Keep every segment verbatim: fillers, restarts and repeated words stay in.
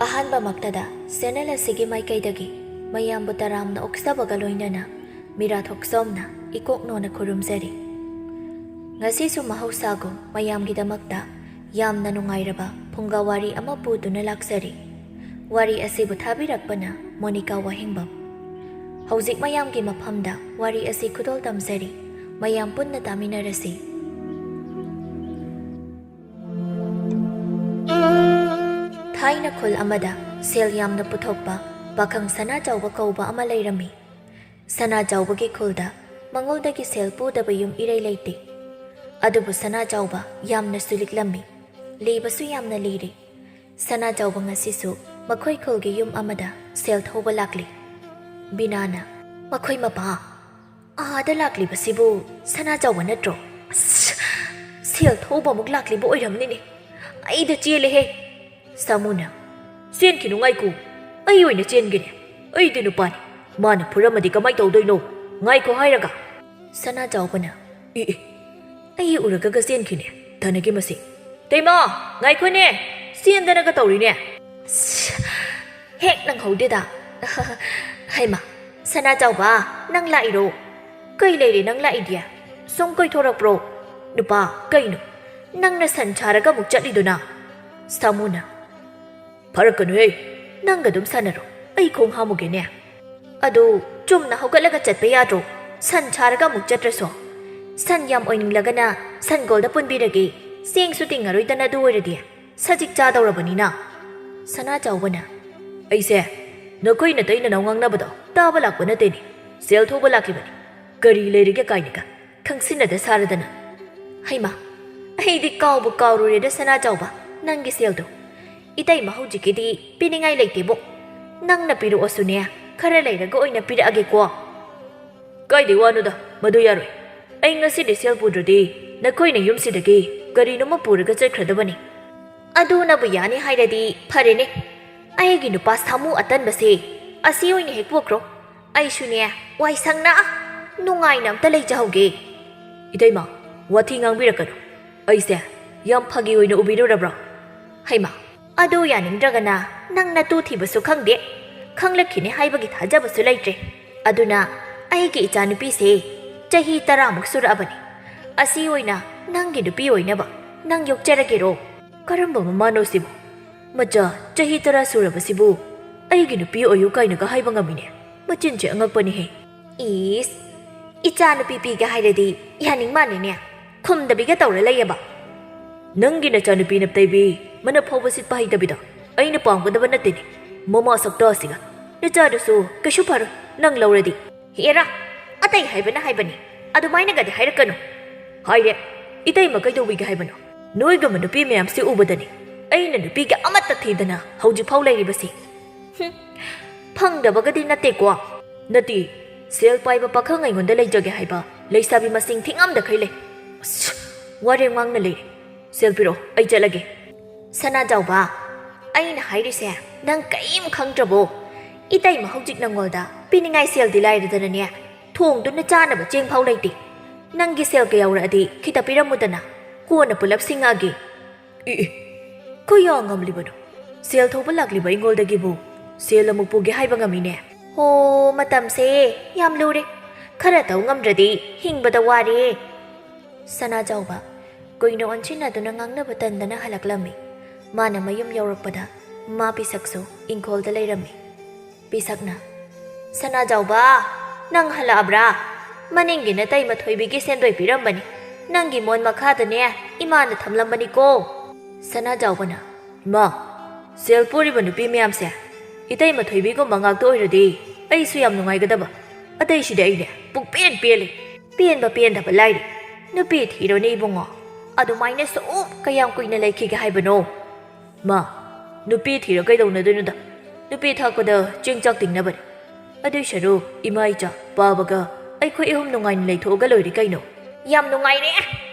ꯑꯍꯥꯟꯕꯃꯛꯇꯗ channel ꯑꯁꯤꯒꯤ ꯃꯥꯏꯀꯩꯗꯒꯤ ꯃꯌꯥꯝꯕꯨ ꯇꯔꯥꯝꯅ ꯑꯣꯛꯆꯕꯒ ꯂꯣꯏꯅꯅ ꯃꯤꯔꯥ ꯊꯣꯛꯆꯣꯝꯅ ꯏꯀꯣꯛꯅꯣꯅ ꯈꯨꯔꯨꯝꯖꯔꯤ꯫ ꯉꯁꯤꯁꯨ ꯃꯍꯧꯁꯥꯒꯨꯝ ꯃꯌꯥꯝꯒꯤꯗꯃꯛꯇ ꯌꯥꯝꯅ ꯅꯨꯡꯉꯥꯏꯔꯕ ꯐꯨꯡꯒꯥ ꯋꯥꯔꯤ ꯑꯃ ꯄꯨꯗꯨꯅ ꯂꯥꯛꯆꯔꯤ꯫ ꯋꯥꯔꯤ ꯑꯁꯤꯕꯨ ꯊꯥꯕꯤꯔꯛꯄꯅ ꯃꯣꯅꯤꯀꯥ ꯋꯥꯍꯦꯡꯕꯝ꯫ ꯍꯧꯖꯤꯛ ꯃꯌꯥꯝꯒꯤ ꯃꯐꯝꯗ ꯋꯥꯔꯤ ꯑꯁꯤ ꯈꯨꯗꯣꯜ ꯇꯝꯖꯔꯤ꯫ ꯃꯌꯥꯝ ꯄꯨꯟꯅ ꯇꯥꯃꯤꯟꯅꯔꯁꯤ꯫ ꯊꯥꯏꯅ ꯈꯨꯜ ꯑꯃꯗ ꯁꯦꯜ ꯌꯥꯝꯅ ꯄꯨꯊꯣꯛꯄ ꯄꯥꯈꯪ ꯁꯅꯥꯆꯥꯎꯕ ꯀꯧꯕ ꯑꯃ ꯂꯩꯔꯝꯃꯤ꯫ ꯁꯅꯥꯆꯥꯎꯕꯒꯤ ꯈꯨꯜꯗ ꯃꯉꯣꯟꯗꯒꯤ ꯁꯦꯜ ꯄꯨꯗꯕ ꯌꯨꯝ ꯏꯔꯩ ꯂꯩꯇꯦ꯫ ꯑꯗꯨꯕꯨ ꯁꯅꯥꯆꯥꯎꯕ ꯌꯥꯝꯅꯁꯨ ꯂꯤꯛꯂꯝꯃꯤ, ꯂꯤꯕꯁꯨ ꯌꯥꯝꯅ ꯂꯤꯔꯤ꯫ ꯁꯅꯥꯆꯥꯎꯕ ꯉꯁꯤꯁꯨ ꯃꯈꯣꯏ ꯈꯨꯜꯒꯤ ꯌꯨꯝ ꯑꯃꯗ ꯁꯦꯜ ꯊꯧꯕ ꯂꯥꯛꯂꯤ꯫ ꯕꯤꯅꯥꯅ, "ꯃꯈꯣꯏ ꯃꯄꯥ ꯑꯥꯗ ꯂꯥꯛꯂꯤꯕꯁꯤꯕꯨ ꯁꯅꯥꯆꯥꯎꯕ ꯅꯠꯇ꯭ꯔꯣ? ꯑꯁ, ꯁꯦꯜ ꯊꯧꯕ ꯑꯃꯨꯛ ꯂꯥꯛꯂꯤꯕ ꯑꯣꯏꯔꯝꯅꯤꯅꯦ꯫ ꯑꯩꯗ ꯆꯦꯜꯂꯦꯍꯦ!" ꯁꯥꯃꯨꯅ, "ꯆꯦꯟꯈꯤꯅꯨ, ꯉꯥꯏꯈꯣ, ꯑꯩ ꯑꯣꯏꯅ ꯆꯦꯟꯒꯦꯅꯦ꯫ ꯑꯩꯗꯤ ꯅꯨꯄꯥꯅꯤ, ꯃꯥꯅ ꯐꯨꯔꯝꯃꯗꯤ ꯀꯃꯥꯏ ꯇꯧꯗꯣꯏꯅꯣ? ꯉꯥꯏꯈꯣ ꯍꯥꯏꯔꯒ!" ꯁꯅꯥꯆꯥꯎꯕꯅ, "ꯏ, ꯏ, ꯑꯩ ꯎꯔꯒꯒ ꯆꯦꯟꯈꯤꯅꯦ, ꯇꯅꯒꯤ ꯃꯁꯤ꯫ ꯇꯩꯃꯥ, ꯉꯥꯏꯈꯣꯅꯦ, ꯆꯦꯟꯗꯅꯒ ꯇꯧꯔꯤꯅꯦ!" ꯑꯁ, ꯍꯦꯛ ꯅꯪꯍꯧꯗꯦꯗ꯫ ꯍꯩꯃꯥ, ꯁꯅꯥꯆꯥꯎꯕ, ꯅꯪ ꯂꯥꯛꯏꯔꯣ? ꯀꯩ ꯂꯩꯔꯦ ꯅꯪ ꯂꯥꯛꯏꯗꯤ? ꯁꯨꯝ ꯀꯣꯏꯊꯣꯔꯛꯄ꯭ꯔꯣ? ꯅꯨꯄꯥ, ꯀꯩꯅꯣ? ꯅꯪꯅ ꯁꯟ ꯁꯥꯔꯒ ꯑꯃꯨꯛ ꯆꯠꯂꯤꯗꯨꯅ? ꯁꯥꯃꯨꯅ, "ꯐꯔꯛꯀꯅꯨꯍꯦ, ꯅꯪꯒ ꯑꯗꯨꯝ ꯁꯥꯟꯅꯔꯣ, ꯑꯩ ꯈꯣꯡ ꯍꯥꯝꯃꯨꯒꯦꯅꯦ꯫ ꯑꯗꯨ ꯆꯨꯝꯅ ꯍꯧꯒꯠꯂꯒ ꯆꯠꯄ ꯌꯥꯗ꯭ꯔꯣ? ꯁꯟ ꯁꯥꯔꯒ ꯑꯃꯨꯛ ꯆꯠꯇ꯭ꯔꯁꯨ꯫ ꯁꯟ ꯌꯥꯝ ꯑꯣꯏꯅꯤꯡꯂꯒꯅ ꯁꯟꯒꯣꯜꯗ ꯄꯨꯟꯕꯤꯔꯒꯦ, ꯆꯦꯡꯁꯨ ꯇꯤꯡꯉꯔꯣꯏꯗꯅ ꯑꯗꯨ ꯑꯣꯏꯔꯗꯤ꯫ ꯁꯖꯤꯛ ꯆꯥꯗꯧꯔꯕꯅꯤꯅ꯫" ꯁꯅꯥꯆꯥꯎꯕꯅ, "ꯑꯩꯁꯦ ꯅꯈꯣꯏ ꯅꯇꯩ ꯅꯅꯥꯎ ꯉꯥꯡꯅꯕꯗꯣ ꯇꯥꯕ ꯂꯥꯛꯄ ꯅꯠꯇꯦꯅꯦ, ꯁꯦꯜ ꯊꯧꯕ ꯂꯥꯛꯂꯤꯕꯅꯤ꯫ ꯀꯔꯤ ꯂꯩꯔꯒꯦ ꯀꯥꯏꯅꯒ ꯈꯪꯁꯤꯟꯅꯗ ꯁꯥꯔꯗꯅ꯫ ꯍꯩꯃꯥ, ꯑꯩꯗꯤ ꯀꯥꯎꯕꯨ ꯀꯥꯎꯔꯨꯔꯦꯗ ꯁꯅꯥꯆꯥꯎꯕ, ꯅꯪꯒꯤ ꯁꯦꯜꯗꯣ꯫ ꯏꯇꯩꯃ ꯍꯧꯖꯤꯛꯀꯤꯗꯤ ꯄꯤꯅꯤꯡꯉꯥꯏ ꯂꯩꯇꯦꯕꯣ꯫ ꯅꯪꯅ ꯄꯤꯔꯛꯑꯁꯨꯅꯦ, ꯈꯔ ꯂꯩꯔꯒ ꯑꯣꯏꯅ ꯄꯤꯔꯛꯑꯒꯦꯀꯣ꯫" "ꯀꯥꯏꯗꯩ ꯋꯥꯅꯣꯗ, ꯃꯗꯨ ꯌꯥꯔꯣꯏ꯫ ꯑꯩ ꯉꯁꯤꯗꯤ ꯁꯦꯜ ꯄꯨꯗ꯭ꯔꯗꯤ ꯅꯈꯣꯏꯅ ꯌꯨꯝꯁꯤꯗꯒꯤ ꯀꯔꯤꯅꯣꯃ ꯄꯨꯔꯒ ꯆꯠꯈ꯭ꯔꯗꯕꯅꯤ꯫" "ꯑꯗꯨꯅꯕꯨ ꯌꯥꯅꯤ ꯍꯥꯏꯔꯗꯤ ꯐꯔꯦꯅꯦ꯫ ꯑꯩꯒꯤ ꯅꯨꯄꯥ ꯁꯥꯃꯨ ꯑꯇꯟꯕꯁꯦ ꯑꯁꯤ ꯑꯣꯏꯅ ꯍꯦꯛ ꯄꯨꯈ꯭ꯔꯣ꯫ ꯑꯩꯁꯨꯅꯦ, ꯋꯥꯏ ꯁꯪꯅ ꯅꯨꯡꯉꯥꯏꯅ ꯑꯝꯇ ꯂꯩꯖꯍꯧꯒꯦ꯫" "ꯏꯇꯩꯃ, ꯋꯥꯊꯤ ꯉꯥꯡꯕꯤꯔꯛꯀꯅꯨ꯫ ꯑꯩꯁꯦ ꯌꯥꯝ ꯐꯥꯒꯤ ꯑꯣꯏꯅ ꯎꯕꯤꯔꯨꯔꯕ꯭ꯔꯣ?" "ꯍꯩꯃꯥ, ꯑꯗꯨ ꯌꯥꯅꯤꯡꯗ꯭ꯔꯒꯅ ꯅꯪ ꯅꯇꯨ ꯊꯤꯕꯁꯨ ꯈꯪꯗꯦ, ꯈꯪꯂꯛꯈꯤꯅꯤ ꯍꯥꯏꯕꯒꯤ ꯊꯥꯖꯕꯁꯨ ꯂꯩꯇ꯭ꯔꯦ꯫ ꯑꯗꯨꯅ ꯑꯩꯒꯤ ꯏꯆꯥꯅꯨꯄꯤꯁꯦ ꯆꯍꯤ ꯇꯔꯥꯃꯨꯛ ꯁꯨꯔꯛꯑꯕꯅꯤ꯫ ꯑꯁꯤ ꯑꯣꯏꯅ ꯅꯪꯒꯤ ꯅꯨꯄꯤ ꯑꯣꯏꯅꯕ ꯅꯪ ꯌꯣꯛꯆꯔꯒꯦꯔꯣ? ꯀꯔꯝꯕ ꯃꯃꯥꯅꯣ ꯁꯤꯕꯨ? ꯃꯆꯥ ꯆꯍꯤ ꯇꯔꯥ ꯁꯨꯔꯕꯁꯤꯕꯨ ꯑꯩꯒꯤ ꯅꯨꯄꯤ ꯑꯣꯏꯌꯨ ꯀꯥꯏꯅꯒ ꯍꯥꯏꯕ ꯉꯝꯃꯤꯅꯦ? ꯃꯆꯤꯟꯁꯦ ꯑꯉꯛꯄꯅꯤꯍꯦ꯫ ꯏꯁ, ꯏꯆꯥꯅꯨꯄꯤ ꯄꯤꯒꯦ ꯍꯥꯏꯔꯗꯤ ꯌꯥꯅꯤꯡ ꯃꯥꯜꯂꯤꯅꯦ꯫ ꯈꯨꯝꯗꯕꯤꯒ ꯇꯧꯔ ꯂꯩꯌꯦꯕ꯫ ꯅꯪꯒꯤ ꯅꯆꯥꯅꯨꯄꯤ ꯅꯞꯇꯩꯕꯤ ꯃꯅꯞ ꯐꯥꯎꯕ ꯁꯤꯠꯄ ꯍꯩꯇꯕꯤꯗꯣ ꯑꯩꯅ ꯄꯥꯝꯒꯗꯕ ꯅꯠꯇꯦꯅꯦ꯫ ꯃꯃꯥ ꯁꯛꯇꯥꯁꯤꯒ꯫ ꯅꯆꯥꯗꯨꯁꯨ ꯀꯩꯁꯨ ꯐꯔꯣꯏ ꯅꯪ ꯂꯧꯔꯗꯤ꯫ ꯍꯦꯔꯥ, ꯑꯇꯩ ꯍꯥꯏꯕꯅ ꯍꯥꯏꯕꯅꯤ, ꯑꯗꯨꯃꯥꯏꯅꯒꯗꯤ ꯍꯥꯏꯔꯛꯀꯅꯨ꯫ ꯍꯥꯏꯔꯦ, ꯏꯇꯩꯃ ꯀꯩꯗꯧꯕꯤꯒꯦ ꯍꯥꯏꯕꯅꯣ? ꯅꯣꯏꯒꯨꯝꯕ ꯅꯨꯄꯤ ꯃꯌꯥꯝꯁꯤ ꯎꯕꯗꯅꯤ ꯑꯩꯅ ꯅꯨꯄꯤꯒ ꯑꯃꯠꯇ ꯊꯤꯗꯅ ꯍꯧꯖꯤꯛꯐꯥꯎ ꯂꯩꯔꯤꯕꯁꯤ꯫ ꯍꯨꯝ, ꯐꯪꯗꯕꯒꯗꯤ ꯅꯠꯇꯦꯀꯣ꯫ ꯅꯠꯇꯦ, ꯁꯦꯜ ꯄꯥꯏꯕ ꯄꯥꯈꯪ ꯑꯩꯉꯣꯟꯗ ꯂꯩꯖꯒꯦ ꯍꯥꯏꯕ ꯂꯩꯁꯥꯕꯤ ꯃꯁꯤꯡ ꯊꯤꯉꯝꯗꯈꯩ ꯂꯩ꯫ ꯑꯁ, ꯋꯥꯔꯦꯡ ꯉꯥꯡꯅ ꯂꯩꯔꯦ꯫ ꯁꯦꯜ ꯄꯤꯔꯛꯑꯣ, ꯑꯩ ꯆꯠꯂꯒꯦ꯫ ꯁꯅꯥꯖꯥꯎꯕ, ꯑꯩꯅ ꯍꯥꯏꯔꯤꯁꯦ ꯅꯪ ꯀꯔꯤꯝ ꯈꯪꯗ꯭ꯔꯕꯣ? ꯏꯇꯩꯃ ꯍꯧꯖꯤꯛ ꯅꯪꯉꯣꯟꯗ ꯄꯤꯅꯤꯡꯉꯥꯏ ꯁꯦꯜꯗꯤ ꯂꯥꯏꯔꯗꯅꯅꯦ, ꯊꯣꯡꯗꯨꯅ ꯆꯥꯅꯕ ꯆꯦꯡ ꯐꯥꯎ ꯂꯩꯇꯦ꯫ ꯅꯪꯒꯤ ꯁꯦꯜ ꯀ ꯌꯥꯎꯔꯛꯑꯗꯤ ꯈꯤꯇ ꯄꯤꯔꯝꯃꯨꯗꯅ, ꯀꯣꯟꯅ ꯄꯨꯂꯞ ꯁꯤꯡꯉꯛꯑꯒꯦ꯫ ꯏ, ꯏ, ꯀꯌꯥ ꯉꯝꯂꯤꯕꯅꯣ? ꯁꯦꯜ ꯊꯧꯕ ꯂꯥꯛꯂꯤꯕ ꯑꯩꯉꯣꯟꯗꯒꯤꯕꯨ ꯁꯦꯜ ꯑꯃꯨꯛ ꯄꯨꯒꯦ ꯍꯥꯏꯕ ꯉꯝꯃꯤꯅꯦ꯫ ꯍꯣ, ꯃꯇꯝꯁꯦ ꯌꯥꯝ ꯂꯨꯔꯦ꯫ ꯈꯔ ꯇꯧ ꯉꯝꯗ꯭ꯔꯗꯤ ꯍꯤꯡꯕꯗ ꯋꯥꯔꯦ꯫ ꯁꯅꯥꯖꯥꯎꯕ ꯀꯨꯏꯅ ꯑꯣꯟꯁꯤꯟꯅꯗꯨꯅ ꯉꯥꯡꯅꯕ ꯇꯟꯗꯅ ꯍꯜꯂꯛꯂꯝꯃꯤ꯫ ꯃꯥꯅ ꯃꯌꯨꯝ ꯌꯧꯔꯛꯄꯗ ꯃꯥ ꯄꯤꯁꯛꯁꯨ ꯏꯪꯈꯣꯜꯗ ꯂꯩꯔꯝꯃꯤ꯫ ꯄꯤꯁꯛꯅ, "ꯁꯅꯥꯖꯥꯎꯕ, ꯅꯪ ꯍꯜꯂꯛꯑꯕ꯭ꯔꯥ? ꯃꯅꯤꯡꯒꯤ ꯅꯇꯩꯃ ꯊꯣꯏꯕꯤꯒꯤ ꯁꯦꯟꯗꯣꯏ ꯄꯤꯔꯝꯕꯅꯤ꯫ ꯅꯪꯒꯤ ꯃꯣꯟ ꯃꯈꯥꯗꯅꯦ ꯏꯃꯥꯅ ꯊꯝꯂꯝꯕꯅꯤꯀꯣ꯫" ꯁꯅꯥꯖꯥꯎꯕꯅ, "ꯏꯃꯥ, ꯁꯦꯜ ꯄꯨꯔꯤꯕ ꯅꯨꯄꯤ ꯃꯌꯥꯝꯁꯦ ꯏꯇꯩꯃ ꯊꯣꯏꯕꯤꯒꯨꯝꯕ ꯉꯥꯛꯇ ꯑꯣꯏꯔꯗꯤ ꯑꯩꯁꯨ ꯌꯥꯝ ꯅꯨꯡꯉꯥꯏꯒꯗꯕ꯫ ꯑꯇꯩꯁꯤꯗꯤ ꯑꯩꯅꯦ ꯄꯨꯡꯄꯦꯟ ꯄꯦꯜꯂꯤ꯫ ꯄꯦꯟꯕ ꯄꯦꯟꯗꯕ ꯂꯥꯏꯔꯤ꯫ ꯅꯨꯄꯤ ꯊꯤꯔꯣꯅꯦ ꯏꯕꯨꯡꯉꯣ꯫ ꯑꯗꯨꯃꯥꯏꯅ ꯁꯨꯝ ꯀꯌꯥꯝ ꯀꯨꯏꯅ ꯂꯩꯈꯤꯒꯦ ꯍꯥꯏꯕꯅꯣ?" "ꯃꯥ, ꯅꯨꯄꯤ ꯊꯤꯔ ꯀꯩꯗꯧꯅꯗꯣꯏꯅꯣꯗ? ꯅꯨꯄꯤ ꯊꯥꯛꯄꯗ ꯆꯦꯡ ꯆꯥꯛ ꯇꯤꯡꯅꯕꯅꯦ꯫ ꯑꯗꯨꯏ ꯁꯔꯨꯛ ꯏꯃꯥ ꯏꯆꯥ ꯄꯥꯕꯒ ꯑꯩꯈꯣꯏ ꯑꯍꯨꯝ ꯅꯨꯡꯉꯥꯏꯅ ꯂꯩꯊꯣꯛꯑꯒ ꯂꯣꯏꯔꯦ ꯀꯩꯅꯣ꯫" "ꯌꯥꯝ ꯅꯨꯡꯉꯥꯏꯔꯦ꯫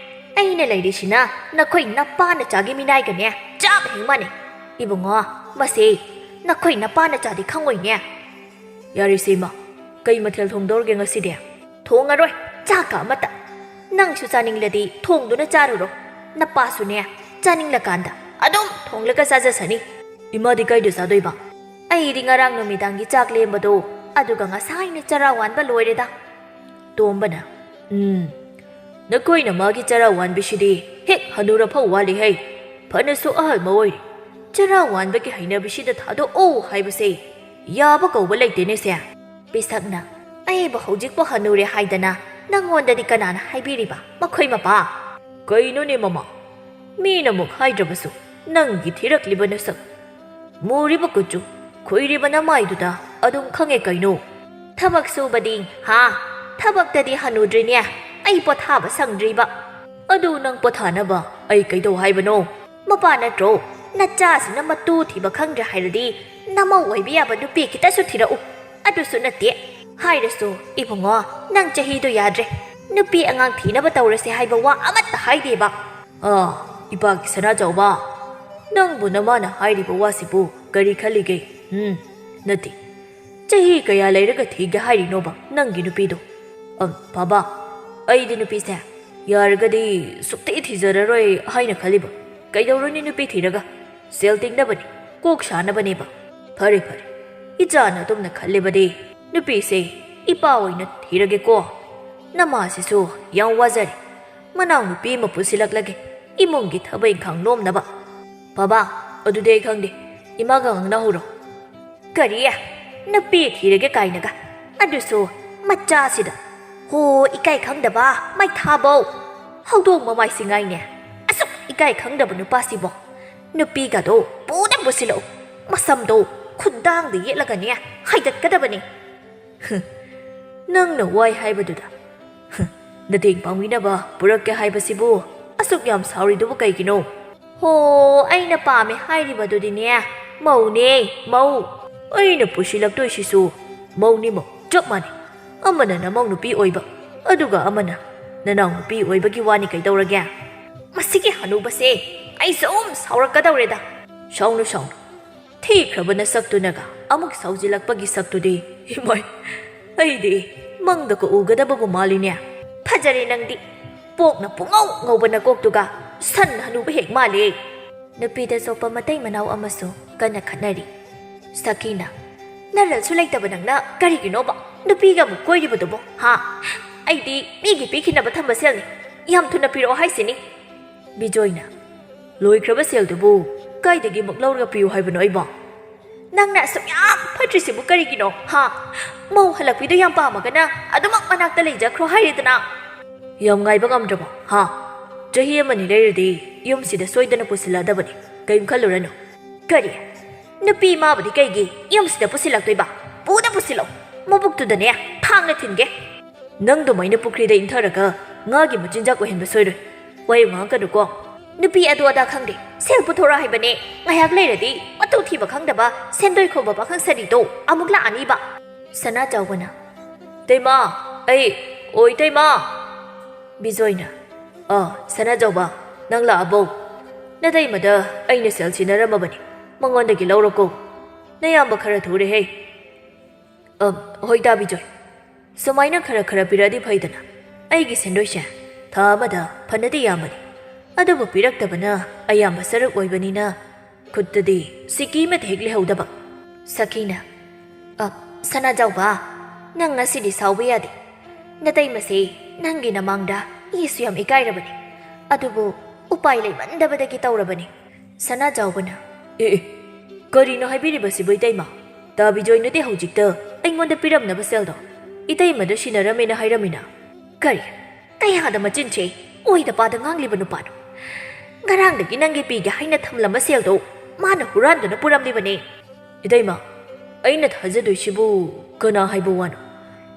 ꯑꯩꯅ ꯂꯩꯔꯤꯁꯤꯅ ꯅꯈꯣꯏ ꯅꯄꯥ ꯅꯆꯥꯒꯤ ꯃꯤꯅꯥꯏꯒꯅꯦ ꯆꯞ ꯍꯦꯛ ꯃꯥꯟꯅꯩ꯫ ꯏꯕꯨꯡꯉꯣ, ꯃꯁꯤ ꯅꯈꯣꯏ ꯅꯄꯥ ꯅꯆꯥꯗꯤ ꯈꯪꯉꯣꯏꯅꯦ꯫" "ꯌꯥꯔꯦꯁꯦ ꯏꯃꯥ, ꯀꯩ ꯃꯊꯦꯜ ꯊꯣꯡꯗꯧꯔꯒꯦ ꯉꯁꯤꯗꯤ?" "ꯊꯣꯡꯉꯔꯣꯏ, ꯆꯥꯛꯀ ꯑꯃꯠꯇ꯫ ꯅꯪꯁꯨ ꯆꯥꯅꯤꯡꯂꯗꯤ ꯊꯣꯡꯗꯨꯅ ꯆꯥꯔꯨꯔꯣ꯫ ꯅꯄꯥꯁꯨꯅꯦ, ꯆꯥꯅꯤꯡꯂꯀꯥꯟꯗ ꯑꯗꯨꯝ ꯊꯣꯡꯂꯒ ꯆꯥꯖꯁꯅꯤ꯫ ꯏꯃꯥꯗꯤ ꯀꯥꯏꯗ ꯆꯥꯗꯣꯏꯕ? ꯑꯩꯗꯤ ꯉꯔꯥꯡ ꯅꯨꯃꯤꯗꯥꯡꯒꯤ ꯆꯥꯛ ꯂꯦꯝꯕꯗꯣ, ꯑꯗꯨꯒ ꯉꯁꯥꯏꯅ ꯆꯔꯥ ꯋꯥꯟꯕ ꯂꯣꯏꯔꯦꯗ꯫ ꯇꯣꯝꯕꯅ, "ꯎꯝ, ꯅꯈꯣꯏꯅ ꯃꯥꯒꯤ ꯆꯔꯥ ꯋꯥꯟꯕꯤꯁꯤꯗꯤ ꯍꯦꯛ ꯍꯅꯨꯔ ꯐꯥꯎ ꯋꯥꯠꯂꯤꯍꯩ꯫ ꯐꯅꯁꯨ ꯑꯍꯜ ꯑꯃ ꯑꯣꯏꯔꯤ꯫ ꯆꯔꯥ ꯋꯥꯟꯕꯒꯤ ꯍꯩꯅꯕꯤꯁꯤꯗ ꯊꯥꯗꯣꯛꯑꯣ ꯍꯥꯏꯕꯁꯦ ꯌꯥꯕ ꯀꯧꯕ ꯂꯩꯇꯦꯅꯦ ꯁꯦ꯫" ꯄꯤꯁꯛꯅ, "ꯑꯩꯕꯨ ꯍꯧꯖꯤꯛꯄꯨ ꯍꯅꯨꯔꯦ ꯍꯥꯏꯗꯅ ꯅꯪꯉꯣꯟꯗꯗꯤ ꯀꯅꯥꯅ ꯍꯥꯏꯕꯤꯔꯤꯕ, ꯃꯈꯣꯏ ꯃꯄꯥ?" "ꯀꯩꯅꯣꯅꯦ ꯃꯃꯥ, ꯃꯤꯅꯃꯛ ꯍꯥꯏꯗ꯭ꯔꯕꯁꯨ ꯅꯪꯒꯤ ꯊꯤꯔꯛꯂꯤꯕ ꯅꯁꯛ, ꯃꯨꯔꯤꯕ ꯀꯨꯆꯨ, ꯈꯨꯏꯔꯤꯕ ꯅꯃꯥꯏꯗꯨꯗ ꯑꯗꯨꯝ ꯈꯪꯉꯦ ꯀꯩꯅꯣ꯫" "ꯊꯕꯛ ꯁꯨꯕꯗꯤ, ꯍꯥ? ꯊꯕꯛꯇꯗꯤ ꯍꯅꯨꯗ꯭ꯔꯤꯅꯦ꯫ ꯑꯩ ꯄꯣꯊꯥꯕ ꯁꯪꯗ꯭ꯔꯤꯕ꯫" "ꯑꯗꯨ ꯅꯪ ꯄꯣꯊꯥꯅꯕ ꯑꯩ ꯀꯩꯗꯧ ꯍꯥꯏꯕꯅꯣ?" "ꯃꯄꯥ ꯅꯠꯇ꯭ꯔꯣ? ꯅꯆꯥꯁꯤꯅ ꯃꯇꯨ ꯊꯤꯕ ꯈꯪꯗ꯭ꯔꯦ ꯍꯥꯏꯔꯗꯤ ꯅꯃꯧ ꯑꯣꯏꯕ ꯌꯥꯕ ꯅꯨꯄꯤ ꯈꯤꯇꯁꯨ ꯊꯤꯔꯛꯎ꯫" "ꯑꯗꯨꯁꯨ ꯅꯠꯇꯦ꯫ ꯍꯥꯏꯔꯁꯨ ꯏꯕꯨꯡꯉꯣ, ꯅꯪ ꯆꯍꯤꯗꯣ ꯌꯥꯗ꯭ꯔꯦ꯫ ꯅꯨꯄꯤ ꯑꯉꯥꯡ ꯊꯤꯅꯕ ꯇꯧꯔꯁꯦ ꯍꯥꯏꯕ ꯋꯥ ꯑꯃꯠꯇ ꯍꯥꯏꯗꯦꯕ꯫" "ꯑꯥ, ꯏꯄꯥꯒꯤ ꯁꯅꯥꯖꯥꯎꯕ, ꯅꯪꯕꯨ ꯅꯃꯥꯅ ꯍꯥꯏꯔꯤꯕ ꯋꯥꯁꯤꯕꯨ ꯀꯔꯤ ꯈꯜꯂꯤꯒꯦ? ꯎꯝ, ꯅꯠꯇꯦ, ꯆꯍꯤ ꯀꯌꯥ ꯂꯩꯔꯒ ꯊꯤꯒꯦ ꯍꯥꯏꯔꯤꯅꯣꯕ ꯅꯪꯒꯤ ꯅꯨꯄꯤꯗꯣ?" "ꯑꯝ, ꯕꯥꯕꯥ, ꯑꯩꯗꯤ ꯅꯨꯄꯤꯁꯦ ꯌꯥꯔꯒꯗꯤ ꯁꯨꯛꯊꯤ ꯊꯤꯖꯔꯔꯣꯏ ꯍꯥꯏꯅ ꯈꯜꯂꯤꯕ꯫ ꯀꯩꯗꯧꯔꯨꯅꯤ ꯅꯨꯄꯤ ꯊꯤꯔꯒ? ꯁꯦꯜ ꯇꯤꯡꯅꯕꯅꯤ, ꯀꯣꯛ ꯁꯥꯅꯕꯅꯦꯕ꯫" "ꯐꯔꯦ, ꯐꯔꯦ, ꯏꯆꯥꯅ ꯑꯗꯨꯝꯅ ꯈꯜꯂꯤꯕꯗꯤ ꯅꯨꯄꯤꯁꯦ ꯏꯄꯥ ꯑꯣꯏꯅ ꯊꯤꯔꯒꯦꯀꯣ꯫ ꯅꯃꯥꯁꯤꯁꯨ ꯌꯥꯝ ꯋꯥꯖꯔꯦ꯫ ꯃꯅꯥꯎꯅꯨꯄꯤ ꯑꯃ ꯄꯨꯁꯤꯜꯂꯛꯂꯒꯦ, ꯏꯃꯨꯡꯒꯤ ꯊꯕꯛ ꯏꯪꯈꯥꯡ ꯅꯣꯝꯅꯕ꯫" "ꯕꯥꯕꯥ, ꯑꯗꯨꯗꯤ ꯑꯩ ꯈꯪꯗꯦ, ꯏꯃꯥꯒ ꯉꯥꯡꯅꯍꯧꯔꯣ꯫" "ꯀꯔꯤ? ꯅꯨꯄꯤ ꯊꯤꯔꯒꯦ ꯀꯥꯏꯅꯒ? ꯑꯗꯨꯁꯨ ꯃꯆꯥꯁꯤꯗ? ꯍꯣ, ꯏꯀꯥꯏ ꯈꯪꯗꯕ ꯃꯩꯊꯥꯕꯧ! ꯍꯧꯗꯣꯡ ꯃꯃꯥꯏꯁꯤ ꯉꯥꯏꯅꯦ꯫ ꯑꯁꯨꯛ ꯏꯀꯥꯏ ꯈꯪꯗꯕ ꯅꯨꯄꯥꯁꯤꯕꯣ! ꯅꯨꯄꯤꯒꯗꯣ ꯄꯨꯗ ꯄꯨꯁꯤꯜꯂꯛꯎ꯫ ꯃꯁꯝꯗꯣ ꯈꯨꯗꯥꯡꯗ ꯌꯦꯠꯂꯒꯅꯦ ꯍꯥꯏꯗꯠꯀꯗꯕꯅꯤ꯫" "ꯅꯪꯅ ꯋꯥꯏ ꯍꯥꯏꯕꯗꯨꯗ ꯅꯇꯦꯡ ꯄꯥꯡꯕꯤꯅꯕ ꯄꯨꯔꯛꯀꯦ ꯍꯥꯏꯕꯁꯤꯕꯨ ꯑꯁꯨꯛ ꯌꯥꯝ ꯁꯥꯎꯔꯤꯗꯨꯕꯨ ꯀꯩꯒꯤꯅꯣ?" "ꯍꯣ, ꯑꯩꯅ ꯄꯥꯝꯃꯦ ꯍꯥꯏꯔꯤꯕꯗꯨꯗꯤꯅꯦ, ꯃꯧꯅꯦ, ꯃꯧ꯫ ꯑꯩꯅ ꯄꯨꯁꯤꯜꯂꯛꯇꯣꯏꯁꯤꯁꯨ ꯃꯧꯅꯤ, ꯃꯧ, ꯆꯞ ꯃꯥꯟꯅꯩ꯫ ꯑꯃꯅ ꯅꯃꯧ ꯅꯨꯄꯤ ꯑꯣꯏꯕ, ꯑꯗꯨꯒ ꯑꯃꯅ ꯅꯅꯥꯎ ꯅꯨꯄꯤ ꯑꯣꯏꯕꯒꯤ ꯋꯥꯅꯤ ꯀꯩꯗꯧꯔꯒꯦ?" "ꯃꯁꯤꯒꯤ ꯍꯅꯨꯕꯁꯦ, ꯑꯩ ꯁꯨꯝ ꯁꯥꯎꯔꯛꯀꯗꯧꯔꯦꯗ꯫" "ꯁꯥꯎꯅꯨ, ꯁꯥꯎꯅꯨ꯫ ꯊꯤꯈ꯭ꯔꯕ ꯅꯁꯛꯇꯨꯅꯒ ꯑꯃꯨꯛ ꯁꯥꯎꯖꯤꯜꯂꯛꯄꯒꯤ ꯁꯛꯇꯨꯗꯤ, ꯏꯃꯥꯏ, ꯑꯩꯗꯤ ꯃꯪꯗꯒ ꯎꯒꯗꯕꯕꯨ ꯃꯥꯜꯂꯤꯅꯦ꯫" "ꯐꯖꯔꯦ ꯅꯪꯗꯤ꯫ ꯄꯣꯛꯅ ꯄꯨꯡꯉꯧ ꯉꯧꯕ ꯅꯀꯣꯛꯇꯨꯒ ꯁꯟ ꯍꯅꯨꯕ ꯍꯦꯛ ꯃꯥꯜꯂꯦ꯫" ꯅꯨꯄꯤꯗ ꯆꯣꯞꯄ ꯃꯇꯩ ꯃꯅꯥꯎ ꯑꯃꯁꯨ ꯀꯟꯅ ꯈꯠꯅꯔꯤ꯫ ꯁꯈꯤꯅ, "ꯅꯔꯜꯁꯨ ꯂꯩꯇꯕ ꯅꯪꯅ ꯀꯔꯤꯒꯤꯅꯣꯕ ꯅꯨꯄꯤꯒ ꯑꯃꯨꯛ ꯀꯣꯏꯔꯤꯕꯗꯨꯕꯣ, ꯍꯥ? ꯑꯩꯗꯤ ꯃꯤꯒꯤ ꯄꯤꯈꯤꯅꯕ ꯊꯝꯕ ꯁꯦꯜꯅꯤ꯫ ꯌꯥꯝ ꯊꯨꯅ ꯄꯤꯔꯛꯑꯣ ꯍꯥꯏꯁꯤꯅꯤ꯫" ꯕꯤꯖꯣꯏꯅ, "ꯂꯣꯏꯈ꯭ꯔꯕ ꯁꯦꯜꯗꯨꯕꯨ ꯀꯥꯏꯗꯒꯤ ꯑꯃꯨꯛ ꯂꯧꯔꯒ ꯄꯤꯌꯨ ꯍꯥꯏꯕꯅꯣ ꯑꯩꯕꯣ?" "ꯅꯪꯅ ꯑꯁꯨꯛ ꯌꯥꯝ ꯐꯠꯇ꯭ꯔꯤꯁꯤꯕꯨ ꯀꯔꯤꯒꯤꯅꯣ, ꯍꯥ? ꯃꯧ ꯍꯜꯂꯛꯄꯤꯗꯣ ꯌꯥꯝ ꯄꯥꯝꯃꯒꯅ ꯑꯗꯨꯃꯛ ꯃꯅꯥꯛꯇ ꯂꯩꯖꯈ꯭ꯔꯣ ꯍꯥꯏꯔꯦꯗꯅ꯫" "ꯌꯥꯝ ꯉꯥꯏꯕ ꯉꯝꯗ꯭ꯔꯕꯣ, ꯍꯥ? ꯆꯍꯤ ꯑꯃꯅꯤ ꯂꯩꯔꯗꯤ ꯌꯨꯝꯁꯤꯗ ꯁꯣꯏꯗꯅ ꯄꯨꯁꯤꯜꯂꯛꯑꯗꯕꯅꯤ꯫ ꯀꯔꯤꯝ ꯈꯜꯂꯨꯔꯅꯨ꯫" "ꯀꯔꯤ? ꯅꯨꯄꯤ ꯃꯥꯕꯨꯗꯤ ꯀꯩꯒꯤ ꯌꯨꯝꯁꯤꯗ ꯄꯨꯁꯤꯜꯂꯛꯇꯣꯏꯕ? ꯄꯨꯗ ꯄꯨꯁꯤꯜꯂꯣ꯫ ꯃꯕꯨꯛꯇꯨꯗꯅꯦ ꯊꯥꯡꯅ ꯊꯤꯟꯒꯦ꯫ ꯅꯪ ꯑꯗꯨꯃꯥꯏꯅ ꯄꯨꯈ꯭ꯔꯤꯗ ꯏꯟꯊꯔꯒ ꯉꯥꯒꯤ ꯃꯆꯤꯟꯖꯥꯛ ꯑꯣꯏꯍꯟꯕ ꯁꯣꯏꯔꯣꯏ꯫ ꯋꯥꯔꯤ ꯉꯥꯡꯉꯛꯀꯅꯨꯀꯣ꯫" "ꯅꯨꯄꯤ ꯑꯗꯨ ꯑꯗꯥ ꯈꯪꯗꯦ꯫ ꯁꯦꯜ ꯄꯨꯊꯣꯔꯛꯑꯣ ꯍꯥꯏꯕꯅꯦ꯫ ꯉꯥꯏꯍꯥꯛ ꯂꯩꯔꯗꯤ ꯃꯇꯨ ꯊꯤꯕ ꯈꯪꯗꯕ ꯁꯦꯟꯗꯣꯏ ꯈꯣꯝꯕ ꯄꯥꯈꯪ ꯁꯥꯔꯤꯗꯣ ꯑꯃꯨꯛ ꯂꯥꯛꯑꯅꯤꯕ꯫" ꯁꯅꯥ ꯆꯥꯎꯕꯅ, "ꯏꯇꯩꯃ, ꯑꯩ, ꯑꯣ ꯏꯇꯩꯃ!" ꯕꯤꯖꯣꯏꯅ, "ꯑ, ꯁꯅꯥ ꯆꯥꯎꯕ, ꯅꯪ ꯂꯥꯛꯑꯕꯣ? ꯅꯇꯩꯃꯗ ꯑꯩꯅ ꯁꯦꯜ ꯁꯤꯟꯅꯔꯝꯃꯕꯅꯤ꯫ ꯃꯉꯣꯟꯗꯒꯤ ꯂꯧꯔꯣꯀꯣ꯫ ꯅꯌꯥꯝꯕ ꯈꯔ ꯊꯨꯔꯦꯍꯦ꯫" "ꯑ, ꯍꯣꯏ ꯇꯥꯕꯤꯖꯣꯏ꯫ ꯁꯨꯃꯥꯏꯅ ꯈꯔ ꯈꯔ ꯄꯤꯔꯛꯑꯗꯤ ꯐꯩꯗꯅ꯫ ꯑꯩꯒꯤ ꯁꯦꯟꯗꯣꯏꯁꯦ ꯊꯥ ꯑꯃꯗ ꯐꯅꯗꯤ ꯌꯥꯝꯕꯅꯤ꯫ ꯑꯗꯨꯕꯨ ꯄꯤꯔꯛꯇꯕꯅ ꯑꯌꯥꯝꯕ ꯁꯔꯨꯛ ꯑꯣꯏꯕꯅꯤꯅ ꯈꯨꯠꯇꯗꯤ ꯁꯤꯀꯤ ꯑꯃꯠꯇ ꯍꯦꯛ ꯂꯩꯍꯧꯗꯕ꯫" ꯁꯈꯤꯅ, "ꯑ, ꯁꯅꯥꯖꯥꯎꯕ, ꯅꯪ ꯉꯁꯤꯗꯤ ꯁꯥꯎꯕ ꯌꯥꯗꯦ꯫ ꯅꯇꯩꯃꯁꯦ ꯅꯪꯒꯤ ꯅꯃꯥꯡꯗ ꯑꯩꯁꯨ ꯌꯥꯝ ꯏꯀꯥꯏꯔꯕꯅꯤ꯫ ꯑꯗꯨꯕꯨ ꯎꯄꯥꯏ ꯂꯩꯃꯟꯗꯕꯗꯒꯤ ꯇꯧꯔꯕꯅꯤ꯫" ꯁꯅꯥꯖꯥꯎꯕꯅ, "ꯑꯦ, ꯑꯦ, ꯀꯔꯤꯅꯣ ꯍꯥꯏꯕꯤꯔꯤꯕꯁꯤꯕꯨ ꯏꯇꯩꯃ? ꯇꯥꯕꯤꯖꯣꯏꯅꯗꯤ ꯍꯧꯖꯤꯛꯇ ꯑꯩꯉꯣꯟꯗ ꯄꯤꯔꯝꯅꯕ ꯁꯦꯜꯗꯣ ꯏꯇꯩꯃꯗ ꯁꯤꯟꯅꯔꯝꯃꯦꯅ ꯍꯥꯏꯔꯝꯃꯤꯅ꯫ ꯀꯔꯤ? ꯀꯌꯥꯗ ꯃꯆꯤꯟ ꯊꯤ, ꯑꯣꯏꯗ ꯄꯥꯗ ꯉꯥꯡꯂꯤꯕ ꯅꯨꯄꯥꯅꯣ? ꯉꯔꯥꯡꯗꯒꯤ ꯅꯪꯒꯤ ꯄꯤꯒꯦ ꯍꯥꯏꯅ ꯊꯝꯂꯝꯕ ꯁꯦꯜꯗꯣ ꯃꯥꯅ ꯍꯨꯔꯥꯟꯗꯨꯅ ꯄꯨꯔꯝꯂꯤꯕꯅꯤ꯫" "ꯏꯇꯩꯃ, ꯑꯩꯅ ꯊꯥꯖꯗꯣꯏꯁꯤꯕꯨ ꯀꯅꯥ ꯍꯥꯏꯕ ꯋꯥꯅꯣ?